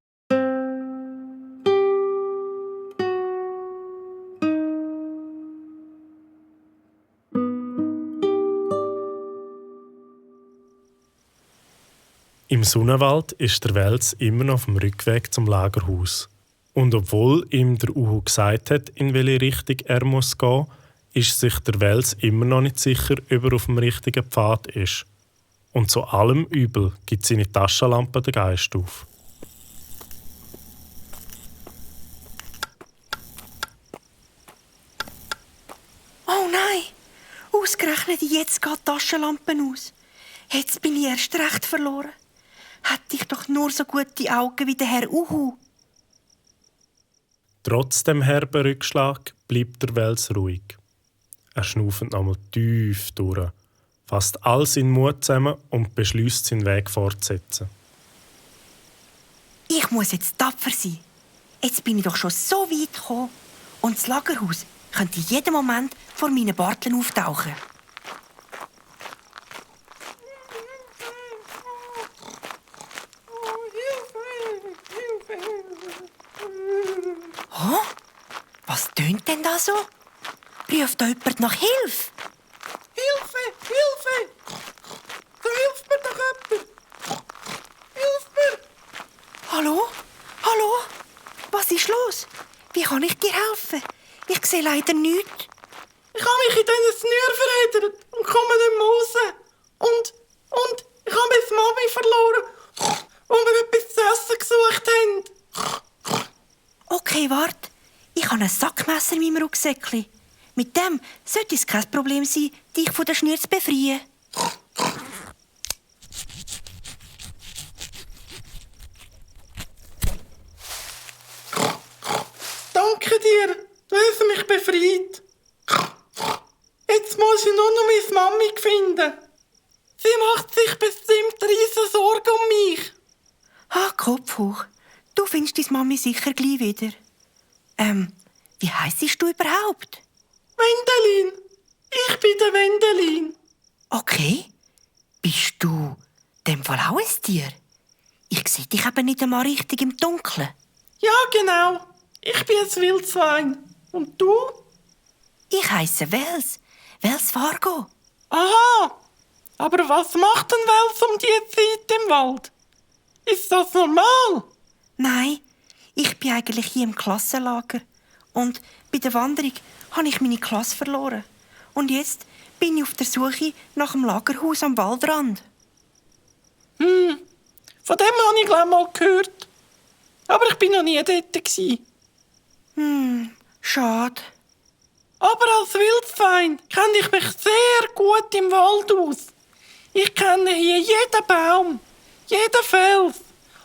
Im Sonnenwald ist der Wels immer noch auf dem Rückweg zum Lagerhaus. Und obwohl ihm der Uhu gesagt hat, in welche Richtung er muss gehen, ist sich der Wels immer noch nicht sicher, ob er auf dem richtigen Pfad ist. Und zu allem Übel gibt seine Taschenlampe den Geist auf. Oh nein! Ausgerechnet jetzt geht die Taschenlampe aus. Jetzt bin ich erst recht verloren. Hätte ich doch nur so gute Augen wie der Herr Uhu. Trotz dem herben Rückschlag bleibt der Wels ruhig. Er schnauft nochmal tief durch, fasst all seinen Mut zusammen und beschließt, seinen Weg fortzusetzen. Ich muss jetzt tapfer sein. Jetzt bin ich doch schon so weit gekommen. Und das Lagerhaus könnte jeden Moment vor meinen Barteln auftauchen. Oh? Was tönt denn da so? Ruft da jemand nach Hilfe? Hilfe! Hilfe! Da hilft mir doch jemand! Hilf mir! Hallo? Hallo? Was ist los? Wie kann ich dir helfen? Ich sehe leider nichts. Ich habe mich in diesen Schnür verheddert und komme nicht mehr raus. Und ich habe meine Mami verloren, wo wir etwas zu essen gesucht haben. Okay, warte. Ich habe ein Sackmesser in meinem Rucksäckchen. Mit dem sollte es kein Problem sein, dich von der Schnür zu befreien. Danke dir, du hast mich befreit. Jetzt muss ich nur noch meine Mami finden. Sie macht sich bestimmt riesen Sorgen um mich. Ah, Kopf hoch. Du findest deine Mami sicher gleich wieder. Wie heissest du überhaupt? Wendelin. Ich bin der Wendelin. Okay. Bist du in dem Fall auch ein Tier? Ich sehe dich eben nicht einmal richtig im Dunkeln. Ja, genau. Ich bin ein Wildschwein. Und du? Ich heisse Wels. Wels Fargo. Aha. Aber was macht ein Wels um diese Zeit im Wald? Ist das normal? Nein, ich bin eigentlich hier im Klassenlager. Und bei der Wanderung habe ich meine Klasse verloren. Und jetzt bin ich auf der Suche nach dem Lagerhaus am Waldrand. Von dem habe ich gleich mal gehört. Aber ich bin noch nie dort. Schade. Aber als Wildschwein kenne ich mich sehr gut im Wald aus. Ich kenne hier jeden Baum, Jeder Fels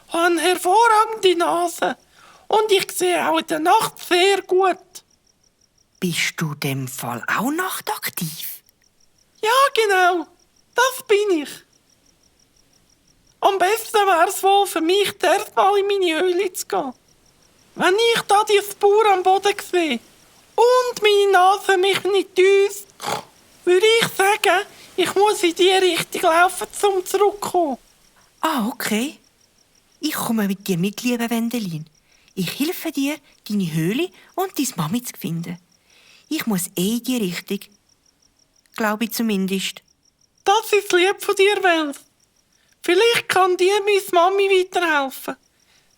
hat eine hervorragende Nase. Und ich sehe auch in der Nacht sehr gut. Bist du in dem Fall auch nachtaktiv? Ja, genau. Das bin ich. Am besten wäre es wohl für mich, erstmal in meine Höhle zu gehen. Wenn ich da die Spur am Boden sehe und meine Nase mich nicht düst, würde ich sagen, ich muss in die Richtung laufen, um zurückzukommen. Ah, okay. Ich komme mit dir mit, liebe Wendelin. Ich helfe dir, deine Höhle und deine Mami zu finden. Ich muss in die Richtung. Glaube ich zumindest. Das ist lieb von dir, Wels. Vielleicht kann dir meine Mami weiterhelfen.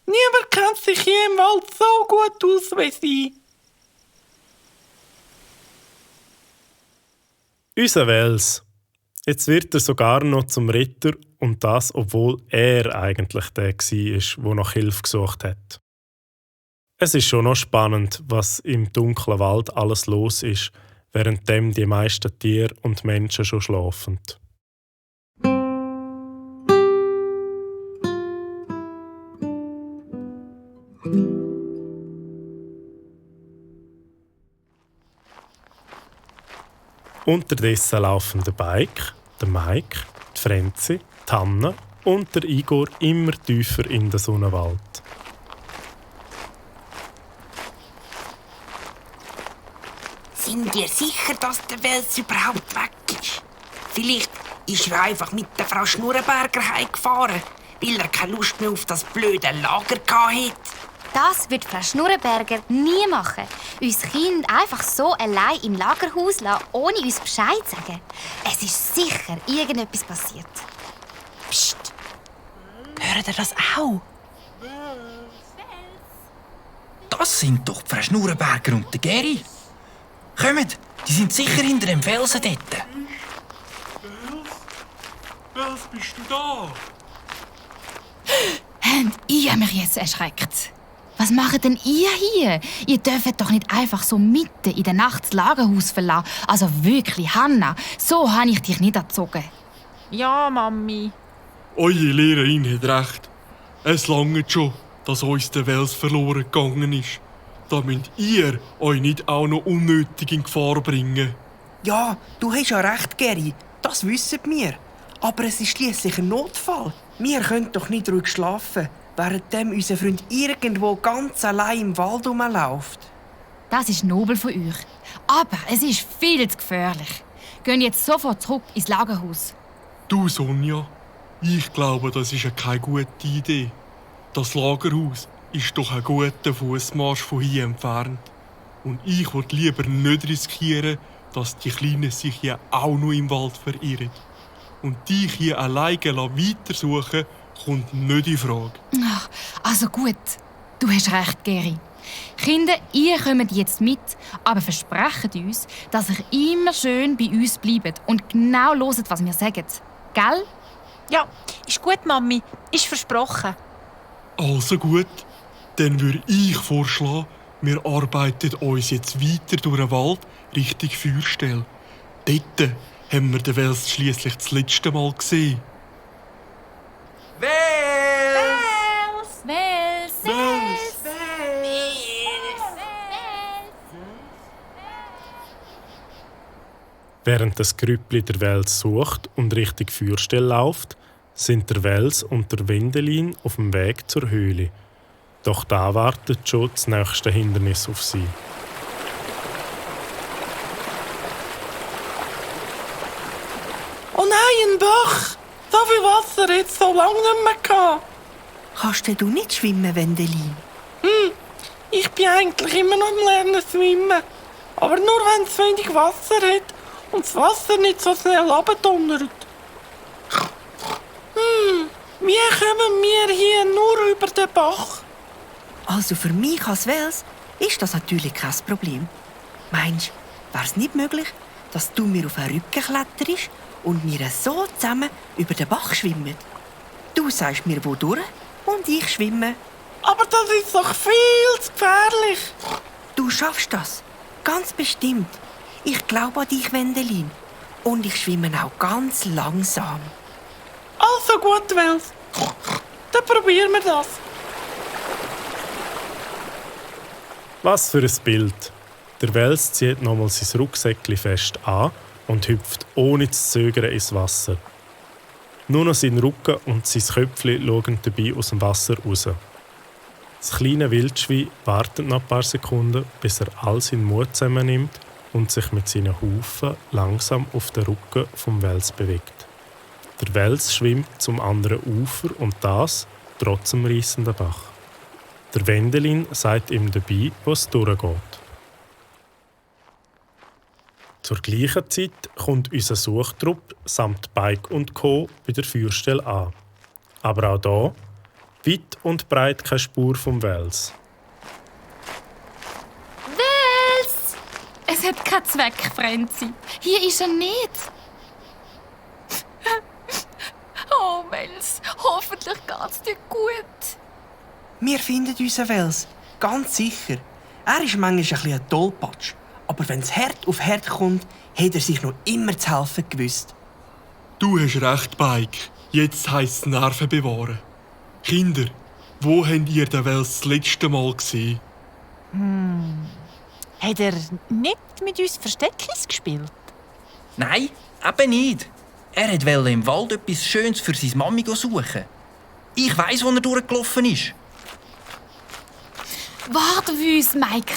Niemand kennt sich hier im Wald so gut aus wie sie. Unser Wels. Jetzt wird er sogar noch zum Ritter und das, obwohl er eigentlich der war, der nach Hilfe gesucht hat. Es ist schon noch spannend, was im dunklen Wald alles los ist, währenddem die meisten Tiere und Menschen schon schlafen. Unterdessen laufen der Bike, der Mike, die Frenzi, die Hanna und der Igor immer tiefer in den Sonnenwald. Sind ihr sicher, dass der Wels überhaupt weg ist? Vielleicht ist er einfach mit der Frau Schnurrenberger heimgefahren, weil er keine Lust mehr auf das blöde Lager hatte. Das wird Frau Schnurrenberger nie machen. Uns Kind einfach so allein im Lagerhaus lassen, ohne uns Bescheid zu sagen. Es ist sicher irgendetwas passiert. Psst! Hört ihr das auch? Das sind doch die Frau Schnurrenberger und der Geri. Kommt, die sind sicher hinter dem Felsen dort. Wels, bist du da? Habt ihr mich jetzt erschreckt? Was macht denn ihr hier? Ihr dürft doch nicht einfach so mitten in der Nacht das Lagerhaus verlassen. Also wirklich, Hanna, so habe ich dich nicht erzogen. Ja, Mami. Eure Lehrerin hat recht. Es langt schon, dass uns der Wels verloren gegangen ist. Da müsst ihr euch nicht auch noch unnötig in Gefahr bringen. Ja, du hast ja recht, Geri. Das wissen wir. Aber es ist schliesslich ein Notfall. Wir können doch nicht ruhig schlafen, währenddem unser Freund irgendwo ganz allein im Wald rumläuft. Das ist nobel von euch. Aber es ist viel zu gefährlich. Geht jetzt sofort zurück ins Lagerhaus. Du, Sonja, ich glaube, das ist keine gute Idee. Das Lagerhaus ist doch ein guter Fußmarsch von hier entfernt. Und ich würde lieber nicht riskieren, dass die Kleinen sich hier auch noch im Wald verirren. Und dich hier alleine weitersuchen, kommt nicht in Frage. Ach, also gut, du hast recht, Geri. Kinder, ihr kommt jetzt mit, aber versprecht uns, dass ihr immer schön bei uns bleibt und genau hört, was wir sagen. Gell? Ja, ist gut, Mami. Ist versprochen. Also gut, dann würde ich vorschlagen, wir arbeiten uns jetzt weiter durch den Wald Richtung Feuerstelle. Dort haben wir den Wels schliesslich das letzte Mal gesehen. Wels! Wels! Wels! Während das Grüppli der Wels sucht und Richtung Feuerstelle läuft, sind der Wels und der Wendelin auf dem Weg zur Höhle. Doch da wartet schon das nächste Hindernis auf sie. Oh nein, ein Bach! So viel Wasser hat es so lange nicht mehr gehabt. Kannst du nicht schwimmen, Wendelin? Ich bin eigentlich immer noch am Lernen schwimmen. Aber nur wenn es wenig Wasser hat und das Wasser nicht so schnell abdonnert. Wie kommen wir hier nur über den Bach? Also für mich als Wels ist das natürlich kein Problem. Meinst du, wäre es nicht möglich, dass du mir auf den Rücken kletterst und wir so zusammen über den Bach schwimmen? Du sagst mir, wo durch und ich schwimme. Aber das ist doch viel zu gefährlich. Du schaffst das. Ganz bestimmt. Ich glaube an dich, Wendelin. Und ich schwimme auch ganz langsam. Also gut, Wels. Dann probieren wir das. Was für ein Bild! Der Wels zieht nochmal sein Rucksäckchen fest an und hüpft ohne zu zögern ins Wasser. Nur noch sein Rücken und sein Köpfchen schauen dabei aus dem Wasser raus. Das kleine Wildschwein wartet noch ein paar Sekunden, bis er all seinen Mut zusammennimmt und sich mit seinen Hufen langsam auf den Rücken vom Wels bewegt. Der Wels schwimmt zum anderen Ufer und das trotz dem reissenden Bach. Der Wendelin sagt ihm dabei, wo es durchgeht. Zur gleichen Zeit kommt unser Suchtrupp samt Bike und Co. bei der Feuerstelle an. Aber auch hier, weit und breit keine Spur vom Wels. Wels! Es hat keinen Zweck, Frenzi. Hier ist er nicht. Oh, Wels, hoffentlich geht's dir gut. Wir finden unseren Wels, ganz sicher. Er ist manchmal ein bisschen ein Tollpatsch. Aber wenn es hart auf hart kommt, hat er sich noch immer zu helfen gewusst. Du hast recht, Bike. Jetzt heisst es Nerven bewahren. Kinder, wo habt ihr den Wels das letzte Mal gesehen? Hat er nicht mit uns Versteckis gespielt? Nein, eben nicht. Er wollte im Wald etwas Schönes für seine Mami suchen. Ich weiss, wo er durchgelaufen ist. Warte auf uns, Mike.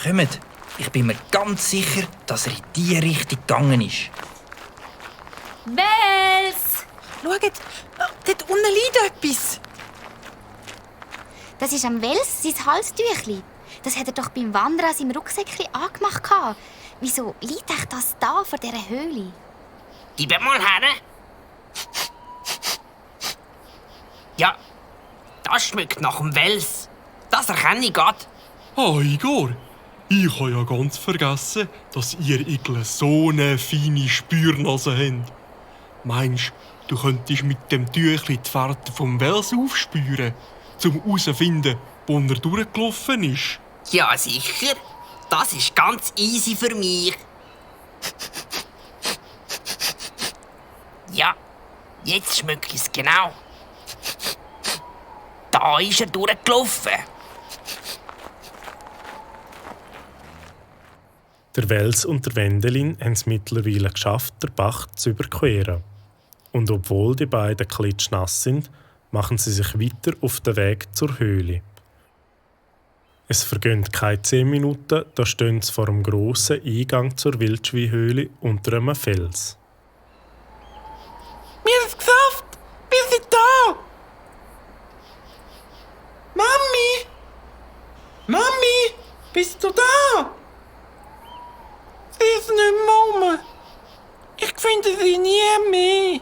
Kommt, ich bin mir ganz sicher, dass er in diese Richtung gegangen ist. Wels! Schaut, dort unten liegt etwas. Das ist am Wels sein Halstüchli. Das hat er doch beim Wandern an seinem Rucksäckchen angemacht. Wieso liegt euch das da vor dieser Höhle? Gib mal her. Ja, das schmeckt nach dem Wels. Das erkenne ich gerade. Ah, Igor, ich habe ja ganz vergessen, dass ihr Igel so eine feine Spürnase habt. Meinst du, könntest mit dem Tüchli die Fährte vom Wels aufspüren, um herauszufinden, wo er durchgelaufen ist? Ja, sicher. Das ist ganz easy für mich. Ja, jetzt schmecke ich es genau. Da ist er durchgelaufen. Der Wels und der Wendelin haben es mittlerweile geschafft, den Bach zu überqueren. Und obwohl die beiden klitschnass sind, machen sie sich weiter auf den Weg zur Höhle. Es vergehen keine 10 Minuten, da stehen sie vor dem grossen Eingang zur Wildschweinhöhle unter einem Fels. Wir haben es geschafft! Wir sind da! Mami! Mami! Bist du da? Sie ist nicht mehr rum. Ich finde sie nie mehr.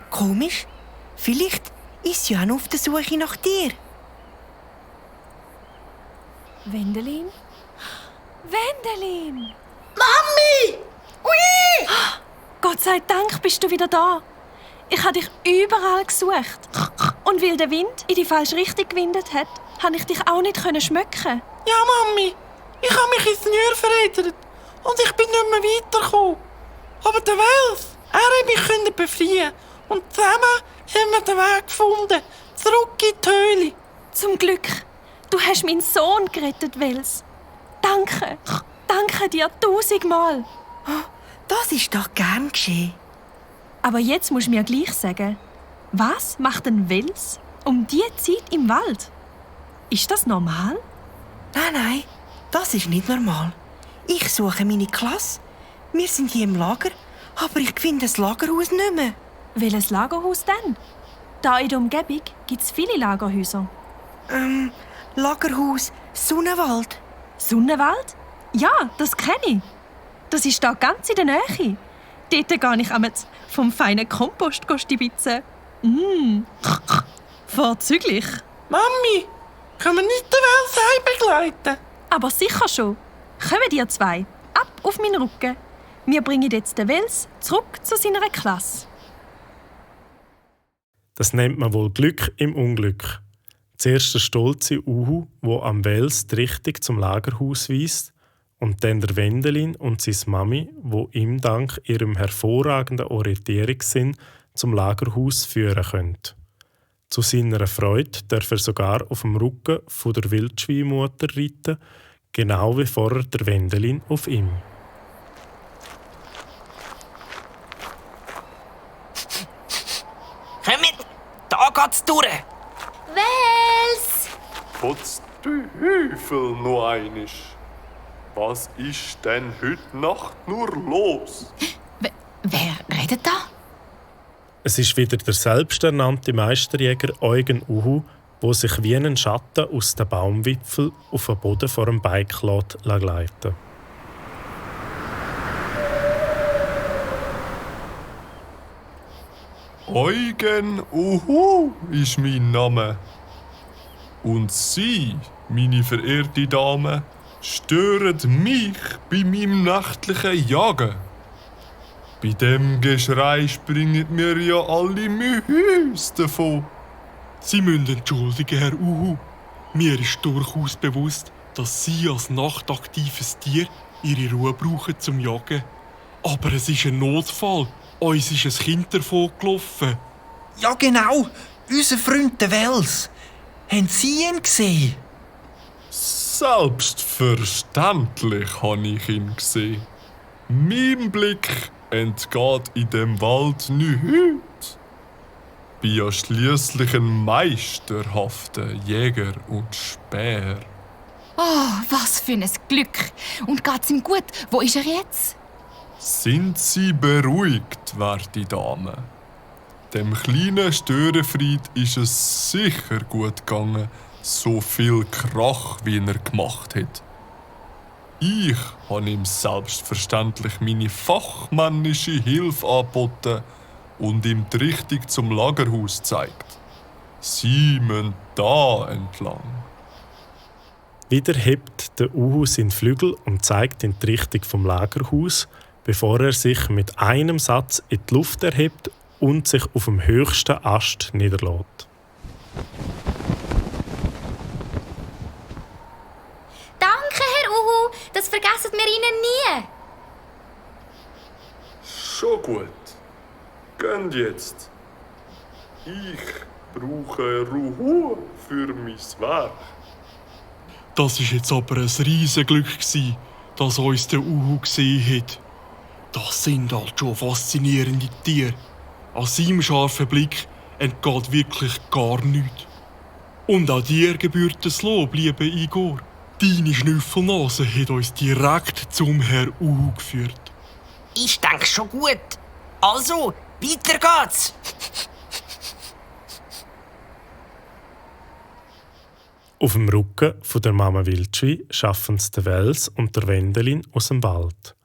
Komisch. Vielleicht ist sie ja noch auf der Suche nach dir. Wendelin? Wendelin! Mami! Ui! Gott sei Dank bist du wieder da. Ich habe dich überall gesucht. Und weil der Wind in die falsche Richtung gewindet hat, konnte ich dich auch nicht schmecken. Ja, Mami. Ich habe mich ins Nür verheddert und ich bin nicht mehr weitergekommen. Aber der Wels, er hat mich befreien. Und zusammen haben wir den Weg gefunden, zurück in die Höhle. Zum Glück. Du hast meinen Sohn gerettet, Wels. Danke. Danke dir 1000-mal. Das ist doch gern geschehen. Aber jetzt musst du mir gleich sagen, was macht ein Wels um diese Zeit im Wald? Ist das normal? Nein, das ist nicht normal. Ich suche meine Klasse. Wir sind hier im Lager, aber ich finde das Lagerhaus nicht mehr. Welches Lagerhaus denn? Da in der Umgebung gibt es viele Lagerhäuser. Lagerhaus Sonnenwald. Sonnenwald? Ja, das kenne ich. Das ist da ganz in der Nähe. Dort gehe ich einmal vom feinen Kompost stibitzen. Vorzüglich. Mami, können wir nicht den Wels begleiten? Aber sicher schon. Kommen ihr zwei, ab auf meinen Rücken. Wir bringen jetzt den Wels zurück zu seiner Klasse. Das nennt man wohl Glück im Unglück. Zuerst der stolze Uhu, der am Wels die Richtung zum Lagerhaus weist, und dann der Wendelin und seine Mami, wo ihm dank ihrem hervorragenden Orientierungssinn zum Lagerhaus führen können. Zu seiner Freude darf er sogar auf dem Rücken von der Wildschweinmutter reiten, genau wie vorher der Wendelin auf ihm. Kommt, da geht's durch! Wels! Potz du Hüfel noch einisch. Was ist denn heute Nacht nur los? Wer redet da? Es ist wieder der selbsternannte Meisterjäger Eugen Uhu, der sich wie ein Schatten aus den Baumwipfeln auf den Boden vor dem Bike gleiten. Eugen Uhu ist mein Name. Und Sie, meine verehrte Dame, stören mich bei meinem nächtlichen Jagen. Bei dem Geschrei springen mir ja alle Mühüs davon. Sie müssen entschuldigen, Herr Uhu. Mir ist durchaus bewusst, dass Sie als nachtaktives Tier Ihre Ruhe brauchen zum Jagen. Aber es ist ein Notfall. Uns ist ein Kind davongelaufen. Ja, genau. Unser Freund der Wels. Haben Sie ihn gesehen? Selbstverständlich habe ich ihn gesehen. Mein Blick entgeht in dem Wald nichts. Bin ja schliesslich ein meisterhafter Jäger und Späher. Oh, was für ein Glück! Und geht's ihm gut? Wo ist er jetzt? Sind Sie beruhigt, werte Dame? Dem kleinen Störenfried ist es sicher gut gegangen, so viel Krach, wie er gemacht hat. Ich habe ihm selbstverständlich meine fachmännische Hilfe angeboten und ihm die Richtung zum Lagerhaus gezeigt. Sie müssen da entlang. Wieder hebt der Uhu seinen Flügel und zeigt in die Richtung vom Lagerhaus, bevor er sich mit einem Satz in die Luft erhebt und sich auf dem höchsten Ast niederlässt. Danke, Herr Uhu, das vergessen wir Ihnen nie. Schon gut. Geht jetzt. Ich brauche Ruhe für mein Werk. Das war jetzt aber ein Riesenglück, dass uns der Uhu gesehen hat. Das sind halt schon faszinierende Tiere. An seinem scharfen Blick entgeht wirklich gar nichts. Und auch dir gebührt das Lob, lieber Igor. Deine Schnüffelnase hat uns direkt zum Herr Uhu geführt. Ich denke schon gut. Also, weiter geht's. Auf dem Rücken von der Mama Wildschwein schaffen es der Wels und der Wendelin aus dem Wald.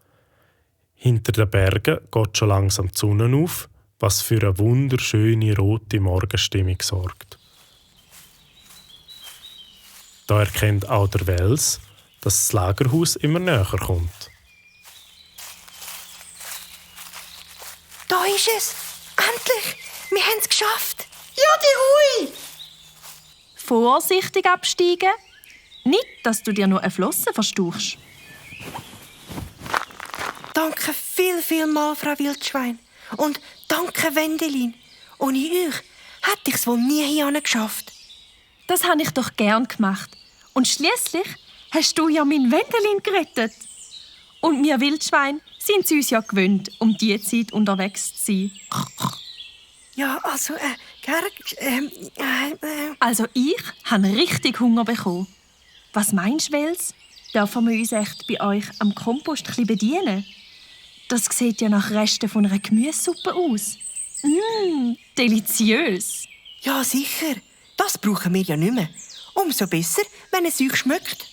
Hinter den Bergen geht schon langsam die Sonne auf, was für eine wunderschöne rote Morgenstimmung sorgt. Da erkennt auch der Wels, dass das Lagerhaus immer näher kommt. Da ist es! Endlich! Wir haben es geschafft! Ja, die Hui! Vorsichtig absteigen. Nicht, dass du dir noch eine Flosse verstauchst. Danke viel mal, Frau Wildschwein. Und danke, Wendelin. Ohne euch hätte ich es wohl nie hierhin geschafft. Das habe ich doch gern gemacht. Und schließlich hast du ja mein Wendelin gerettet. Und wir Wildschwein sind es uns ja gewöhnt, um diese Zeit unterwegs zu sein. Ja, also, Also ich habe richtig Hunger bekommen. Was meinst du, Wels? Dürfen wir uns echt bei euch am Kompost ein bisschen bedienen? Das sieht ja nach Resten von einer Gemüsesuppe aus. Deliziös. Ja, sicher. Das brauchen wir ja nicht mehr. Umso besser, wenn es euch schmeckt.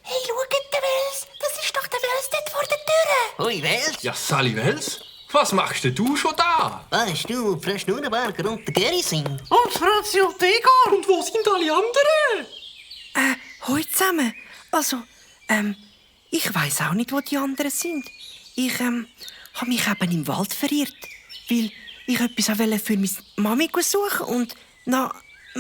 Hey, schaut, der Wels. Das ist doch der Wels dort vor der Tür. Hoi, Wels. Ja, Sally Wels, was machst denn du schon da? Weißt du, wo Frau Schnurrenberger und der Geri sind? Und Franzi und Igor. Und wo sind alle anderen? Hoi zusammen. Also, ich weiss auch nicht, wo die anderen sind. Ich habe mich eben im Wald verirrt. weil ich etwas für meine Mami suchen und dann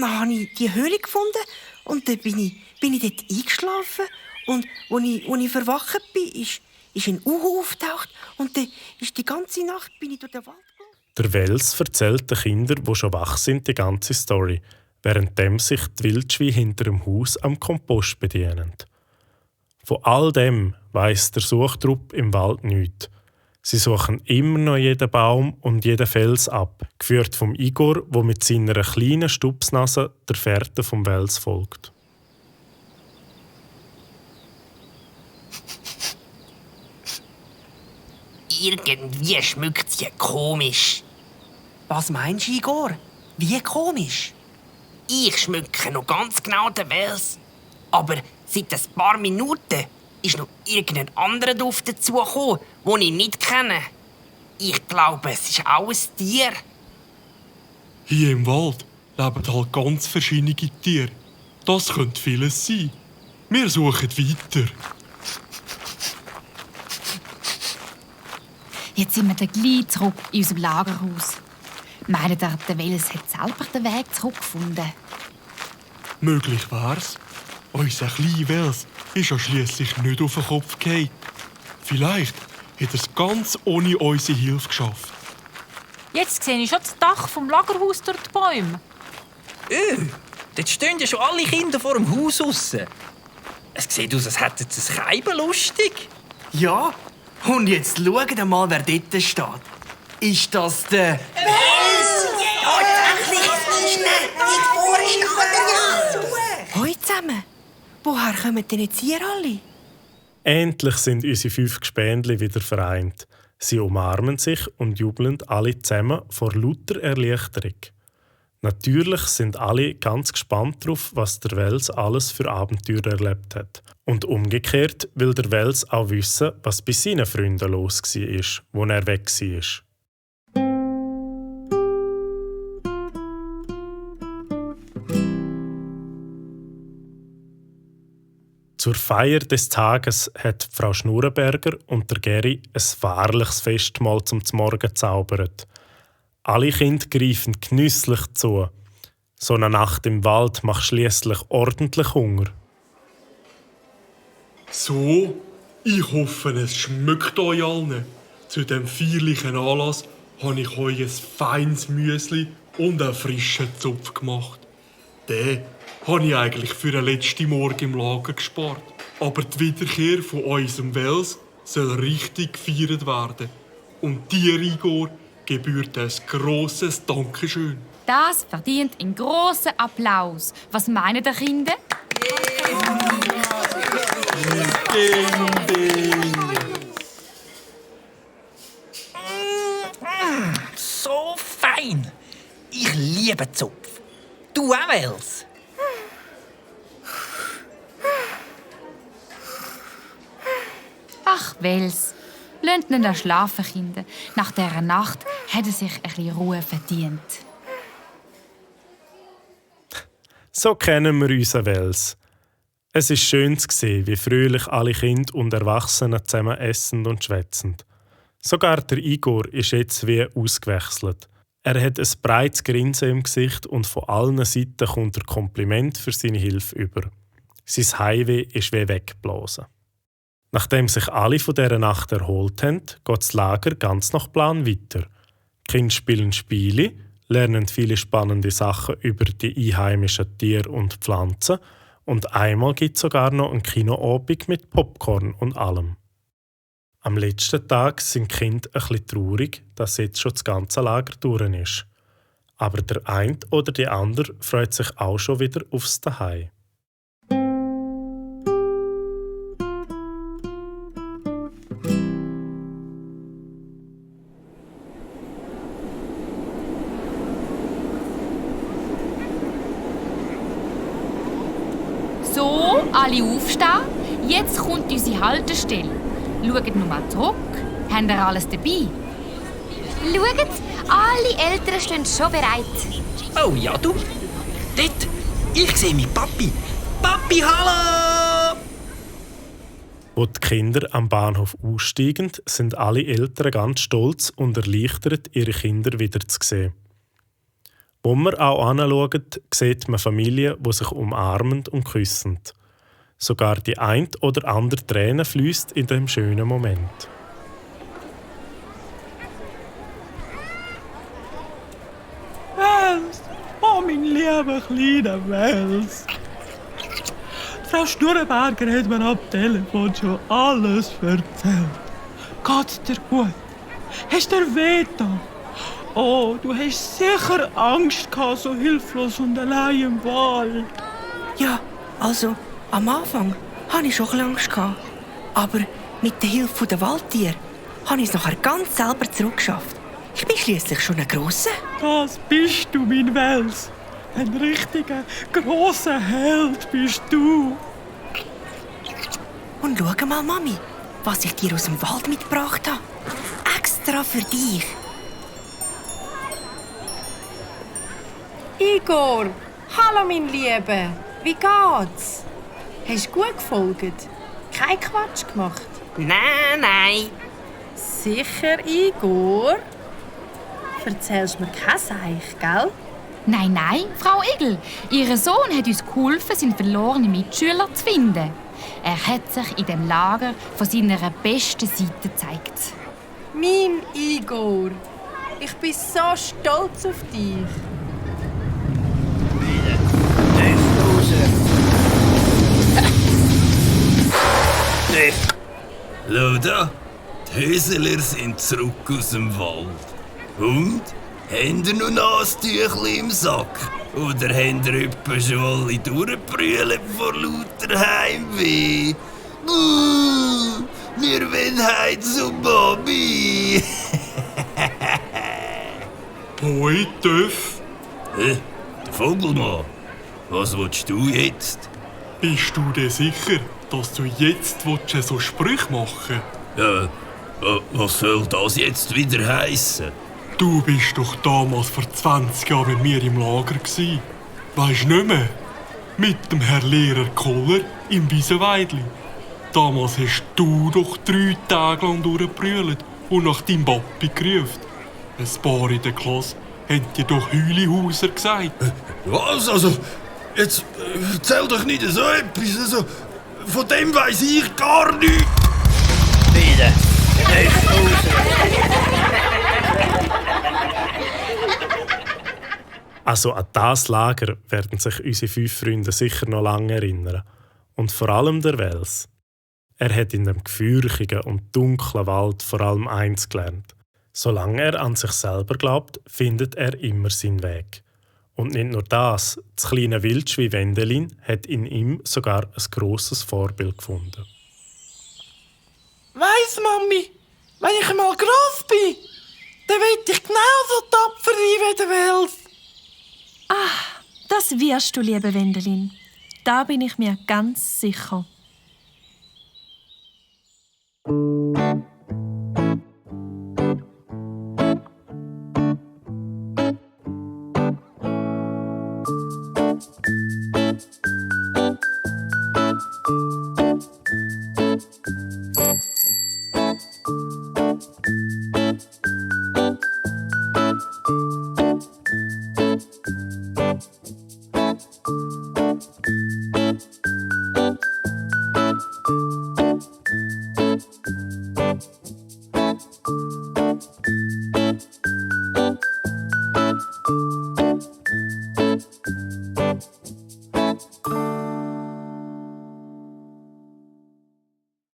habe ich die Höhle gefunden und dann bin ich dort eingeschlafen und als ich verwacht bin, ist ein Uhu aufgetaucht und dann ist die ganze Nacht bin ich durch den Wald gelaufen. Der Wels erzählt den Kindern, die schon wach sind, die ganze Story, währenddem sich die Wildschweine hinter dem Haus am Kompost bedienen. Von all dem weiss der Suchtrupp im Wald nichts. Sie suchen immer noch jeden Baum und jeden Fels ab, geführt vom Igor, der mit seiner kleinen Stupsnase der Fährte vom Wels folgt. Irgendwie schmeckt sie komisch. Was meinst du, Igor? Wie komisch? Ich schmecke noch ganz genau den Wels. Aber seit ein paar Minuten ist noch irgendein anderer Duft dazugekommen, den ich nicht kenne. Ich glaube, es ist auch ein Tier. Hier im Wald leben halt ganz verschiedene Tiere. Das könnte vieles sein. Wir suchen weiter. Jetzt sind wir dann gleich zurück in unserem Lagerhaus. Meint ihr, der Wels hat selber den Weg zurückgefunden? Möglich wär's. Unser kleiner Wels ist ja schliesslich nicht auf den Kopf gefallen. Vielleicht hat er es ganz ohne unsere Hilfe geschafft. Jetzt sehe ich schon das Dach vom Lagerhaus durch die Bäume. Dort stehen ja schon alle Kinder vor dem Haus draussen. Es sieht aus, als hätten sie es Keiben lustig. Ja, und jetzt schaut mal, wer dort steht. Ist das der... Hoi zusammen! Woher kommen denn jetzt hier alle? Endlich sind unsere 5 Gespendli wieder vereint. Sie umarmen sich und jubeln alle zusammen vor lauter Erleichterung. Natürlich sind alle ganz gespannt darauf, was der Wels alles für Abenteuer erlebt hat. Und umgekehrt will der Wels auch wissen, was bei seinen Freunden los war, als er weg war. Zur Feier des Tages hat Frau Schnurrenberger und der Geri ein wahrliches Festmahl zum Morgen gezaubert. Alle Kinder greifen genüsslich zu. So eine Nacht im Wald macht schliesslich ordentlich Hunger. So, ich hoffe, es schmeckt euch allen. Zu diesem feierlichen Anlass habe ich euch ein feines Müsli und einen frischen Zopf gemacht. Den habe ich eigentlich für den letzten Morgen im Lager gespart. Aber die Wiederkehr von unserem Wels soll richtig gefeiert werden. Und dir, Igor, gebührt ein grosses Dankeschön. Das verdient einen grossen Applaus. Was meinen die Kinder? So fein! Ich liebe Zopf. Du auch, Wels? Ach, Wels. Lasst ihn schlafen, Kinder. Nach dieser Nacht hat er sich ein bisschen Ruhe verdient. So kennen wir unseren Wels. Es ist schön zu sehen, wie fröhlich alle Kinder und Erwachsene zusammen essen und schwätzen. Sogar der Igor ist jetzt wie ausgewechselt. Er hat ein breites Grinsen im Gesicht und von allen Seiten kommt er Kompliment für seine Hilfe über. Sein Heimweh ist wie weggeblasen. Nachdem sich alle von dieser Nacht erholt haben, geht das Lager ganz nach Plan weiter. Die Kinder spielen Spiele, lernen viele spannende Sachen über die einheimischen Tiere und Pflanzen und einmal gibt es sogar noch einen Kinoabend mit Popcorn und allem. Am letzten Tag sind die Kinder ein bisschen traurig, dass jetzt schon das ganze Lager durch ist. Aber der eine oder die andere freut sich auch schon wieder aufs Zuhause. So, alle aufstehen. Jetzt kommt unsere Haltestelle. Schaut nur mal zurück. Habt ihr alles dabei? Schaut, alle Eltern stehen schon bereit. Oh ja, du. Dort. Ich sehe meinen Papi. Papi, hallo! Wo die Kinder am Bahnhof aussteigen, sind alle Eltern ganz stolz und erleichtert, ihre Kinder wieder zu sehen. Wo man auch anschaut, sieht man Familien, die sich umarmen und küssen. Sogar die ein oder andere Träne fließt in dem schönen Moment. Wels, oh mein lieber kleiner Wels. Frau Schnurrenberger hat mir am Telefon schon alles erzählt. Geht's dir gut? Hast du dir weh getan? Oh, du hast sicher Angst gehabt, so hilflos und allein im Wald. Ja, also am Anfang hatte ich schon ein bisschen Angst gehabt. Aber mit der Hilfe der Waldtiere habe ich es nachher ganz selber zurückgeschafft. Ich bin schliesslich schon ein Grosser. Das bist du, mein Wels. Ein richtiger, grosser Held bist du. Und schau mal, Mami, was ich dir aus dem Wald mitgebracht habe. Extra für dich. Igor, hallo mein Lieber. Wie geht's? Hast du gut gefolgt? Kein Quatsch gemacht? Nein. Sicher, Igor? Erzählst mir kein Seich, gell? Nein, Frau Igel. Ihr Sohn hat uns geholfen, seinen verlorenen Mitschüler zu finden. Er hat sich in dem Lager von seiner besten Seite gezeigt. Mein Igor, ich bin so stolz auf dich. Schau da, die Höseler sind zurück aus dem Wald. Und? Habt ihr noch Nasentüchli im Sack? Oder habt ihr etwa schon alle durchgebrüllt vor lauter Heimweh? Wir wollen heim zu Bobby! Hoi, Töff. Der Vogelmann, was willst du jetzt? Bist du dir sicher, dass du jetzt so Sprüche machen willst? Ja, was soll das jetzt wieder heissen? Du bist doch damals vor 20 Jahren mit mir im Lager gsi. Weisst nicht mehr? Mit dem Herr Lehrer Koller im Wiesenweidli. Damals hast du doch 3 Tage lang durchgebrüllt und nach deinem Papi gerufen. Ein paar in der Klasse haben dir doch Hülihauser gesagt. Was? Also, jetzt erzähl doch nicht so etwas. Also, von dem weiss ich gar nichts. Bitte, nicht raus. Also an das Lager werden sich unsere 5 Freunde sicher noch lange erinnern. Und vor allem der Wels. Er hat in dem gefürchigen und dunklen Wald vor allem eins gelernt. Solange er an sich selber glaubt, findet er immer seinen Weg. Und nicht nur das, das kleine Wildschwein Wendelin hat in ihm sogar ein grosses Vorbild gefunden. Weiss, Mami, wenn ich einmal gross bin, dann will ich genauso tapfer sein wie der Wels. Ah, das wirst du, liebe Wendelin. Da bin ich mir ganz sicher.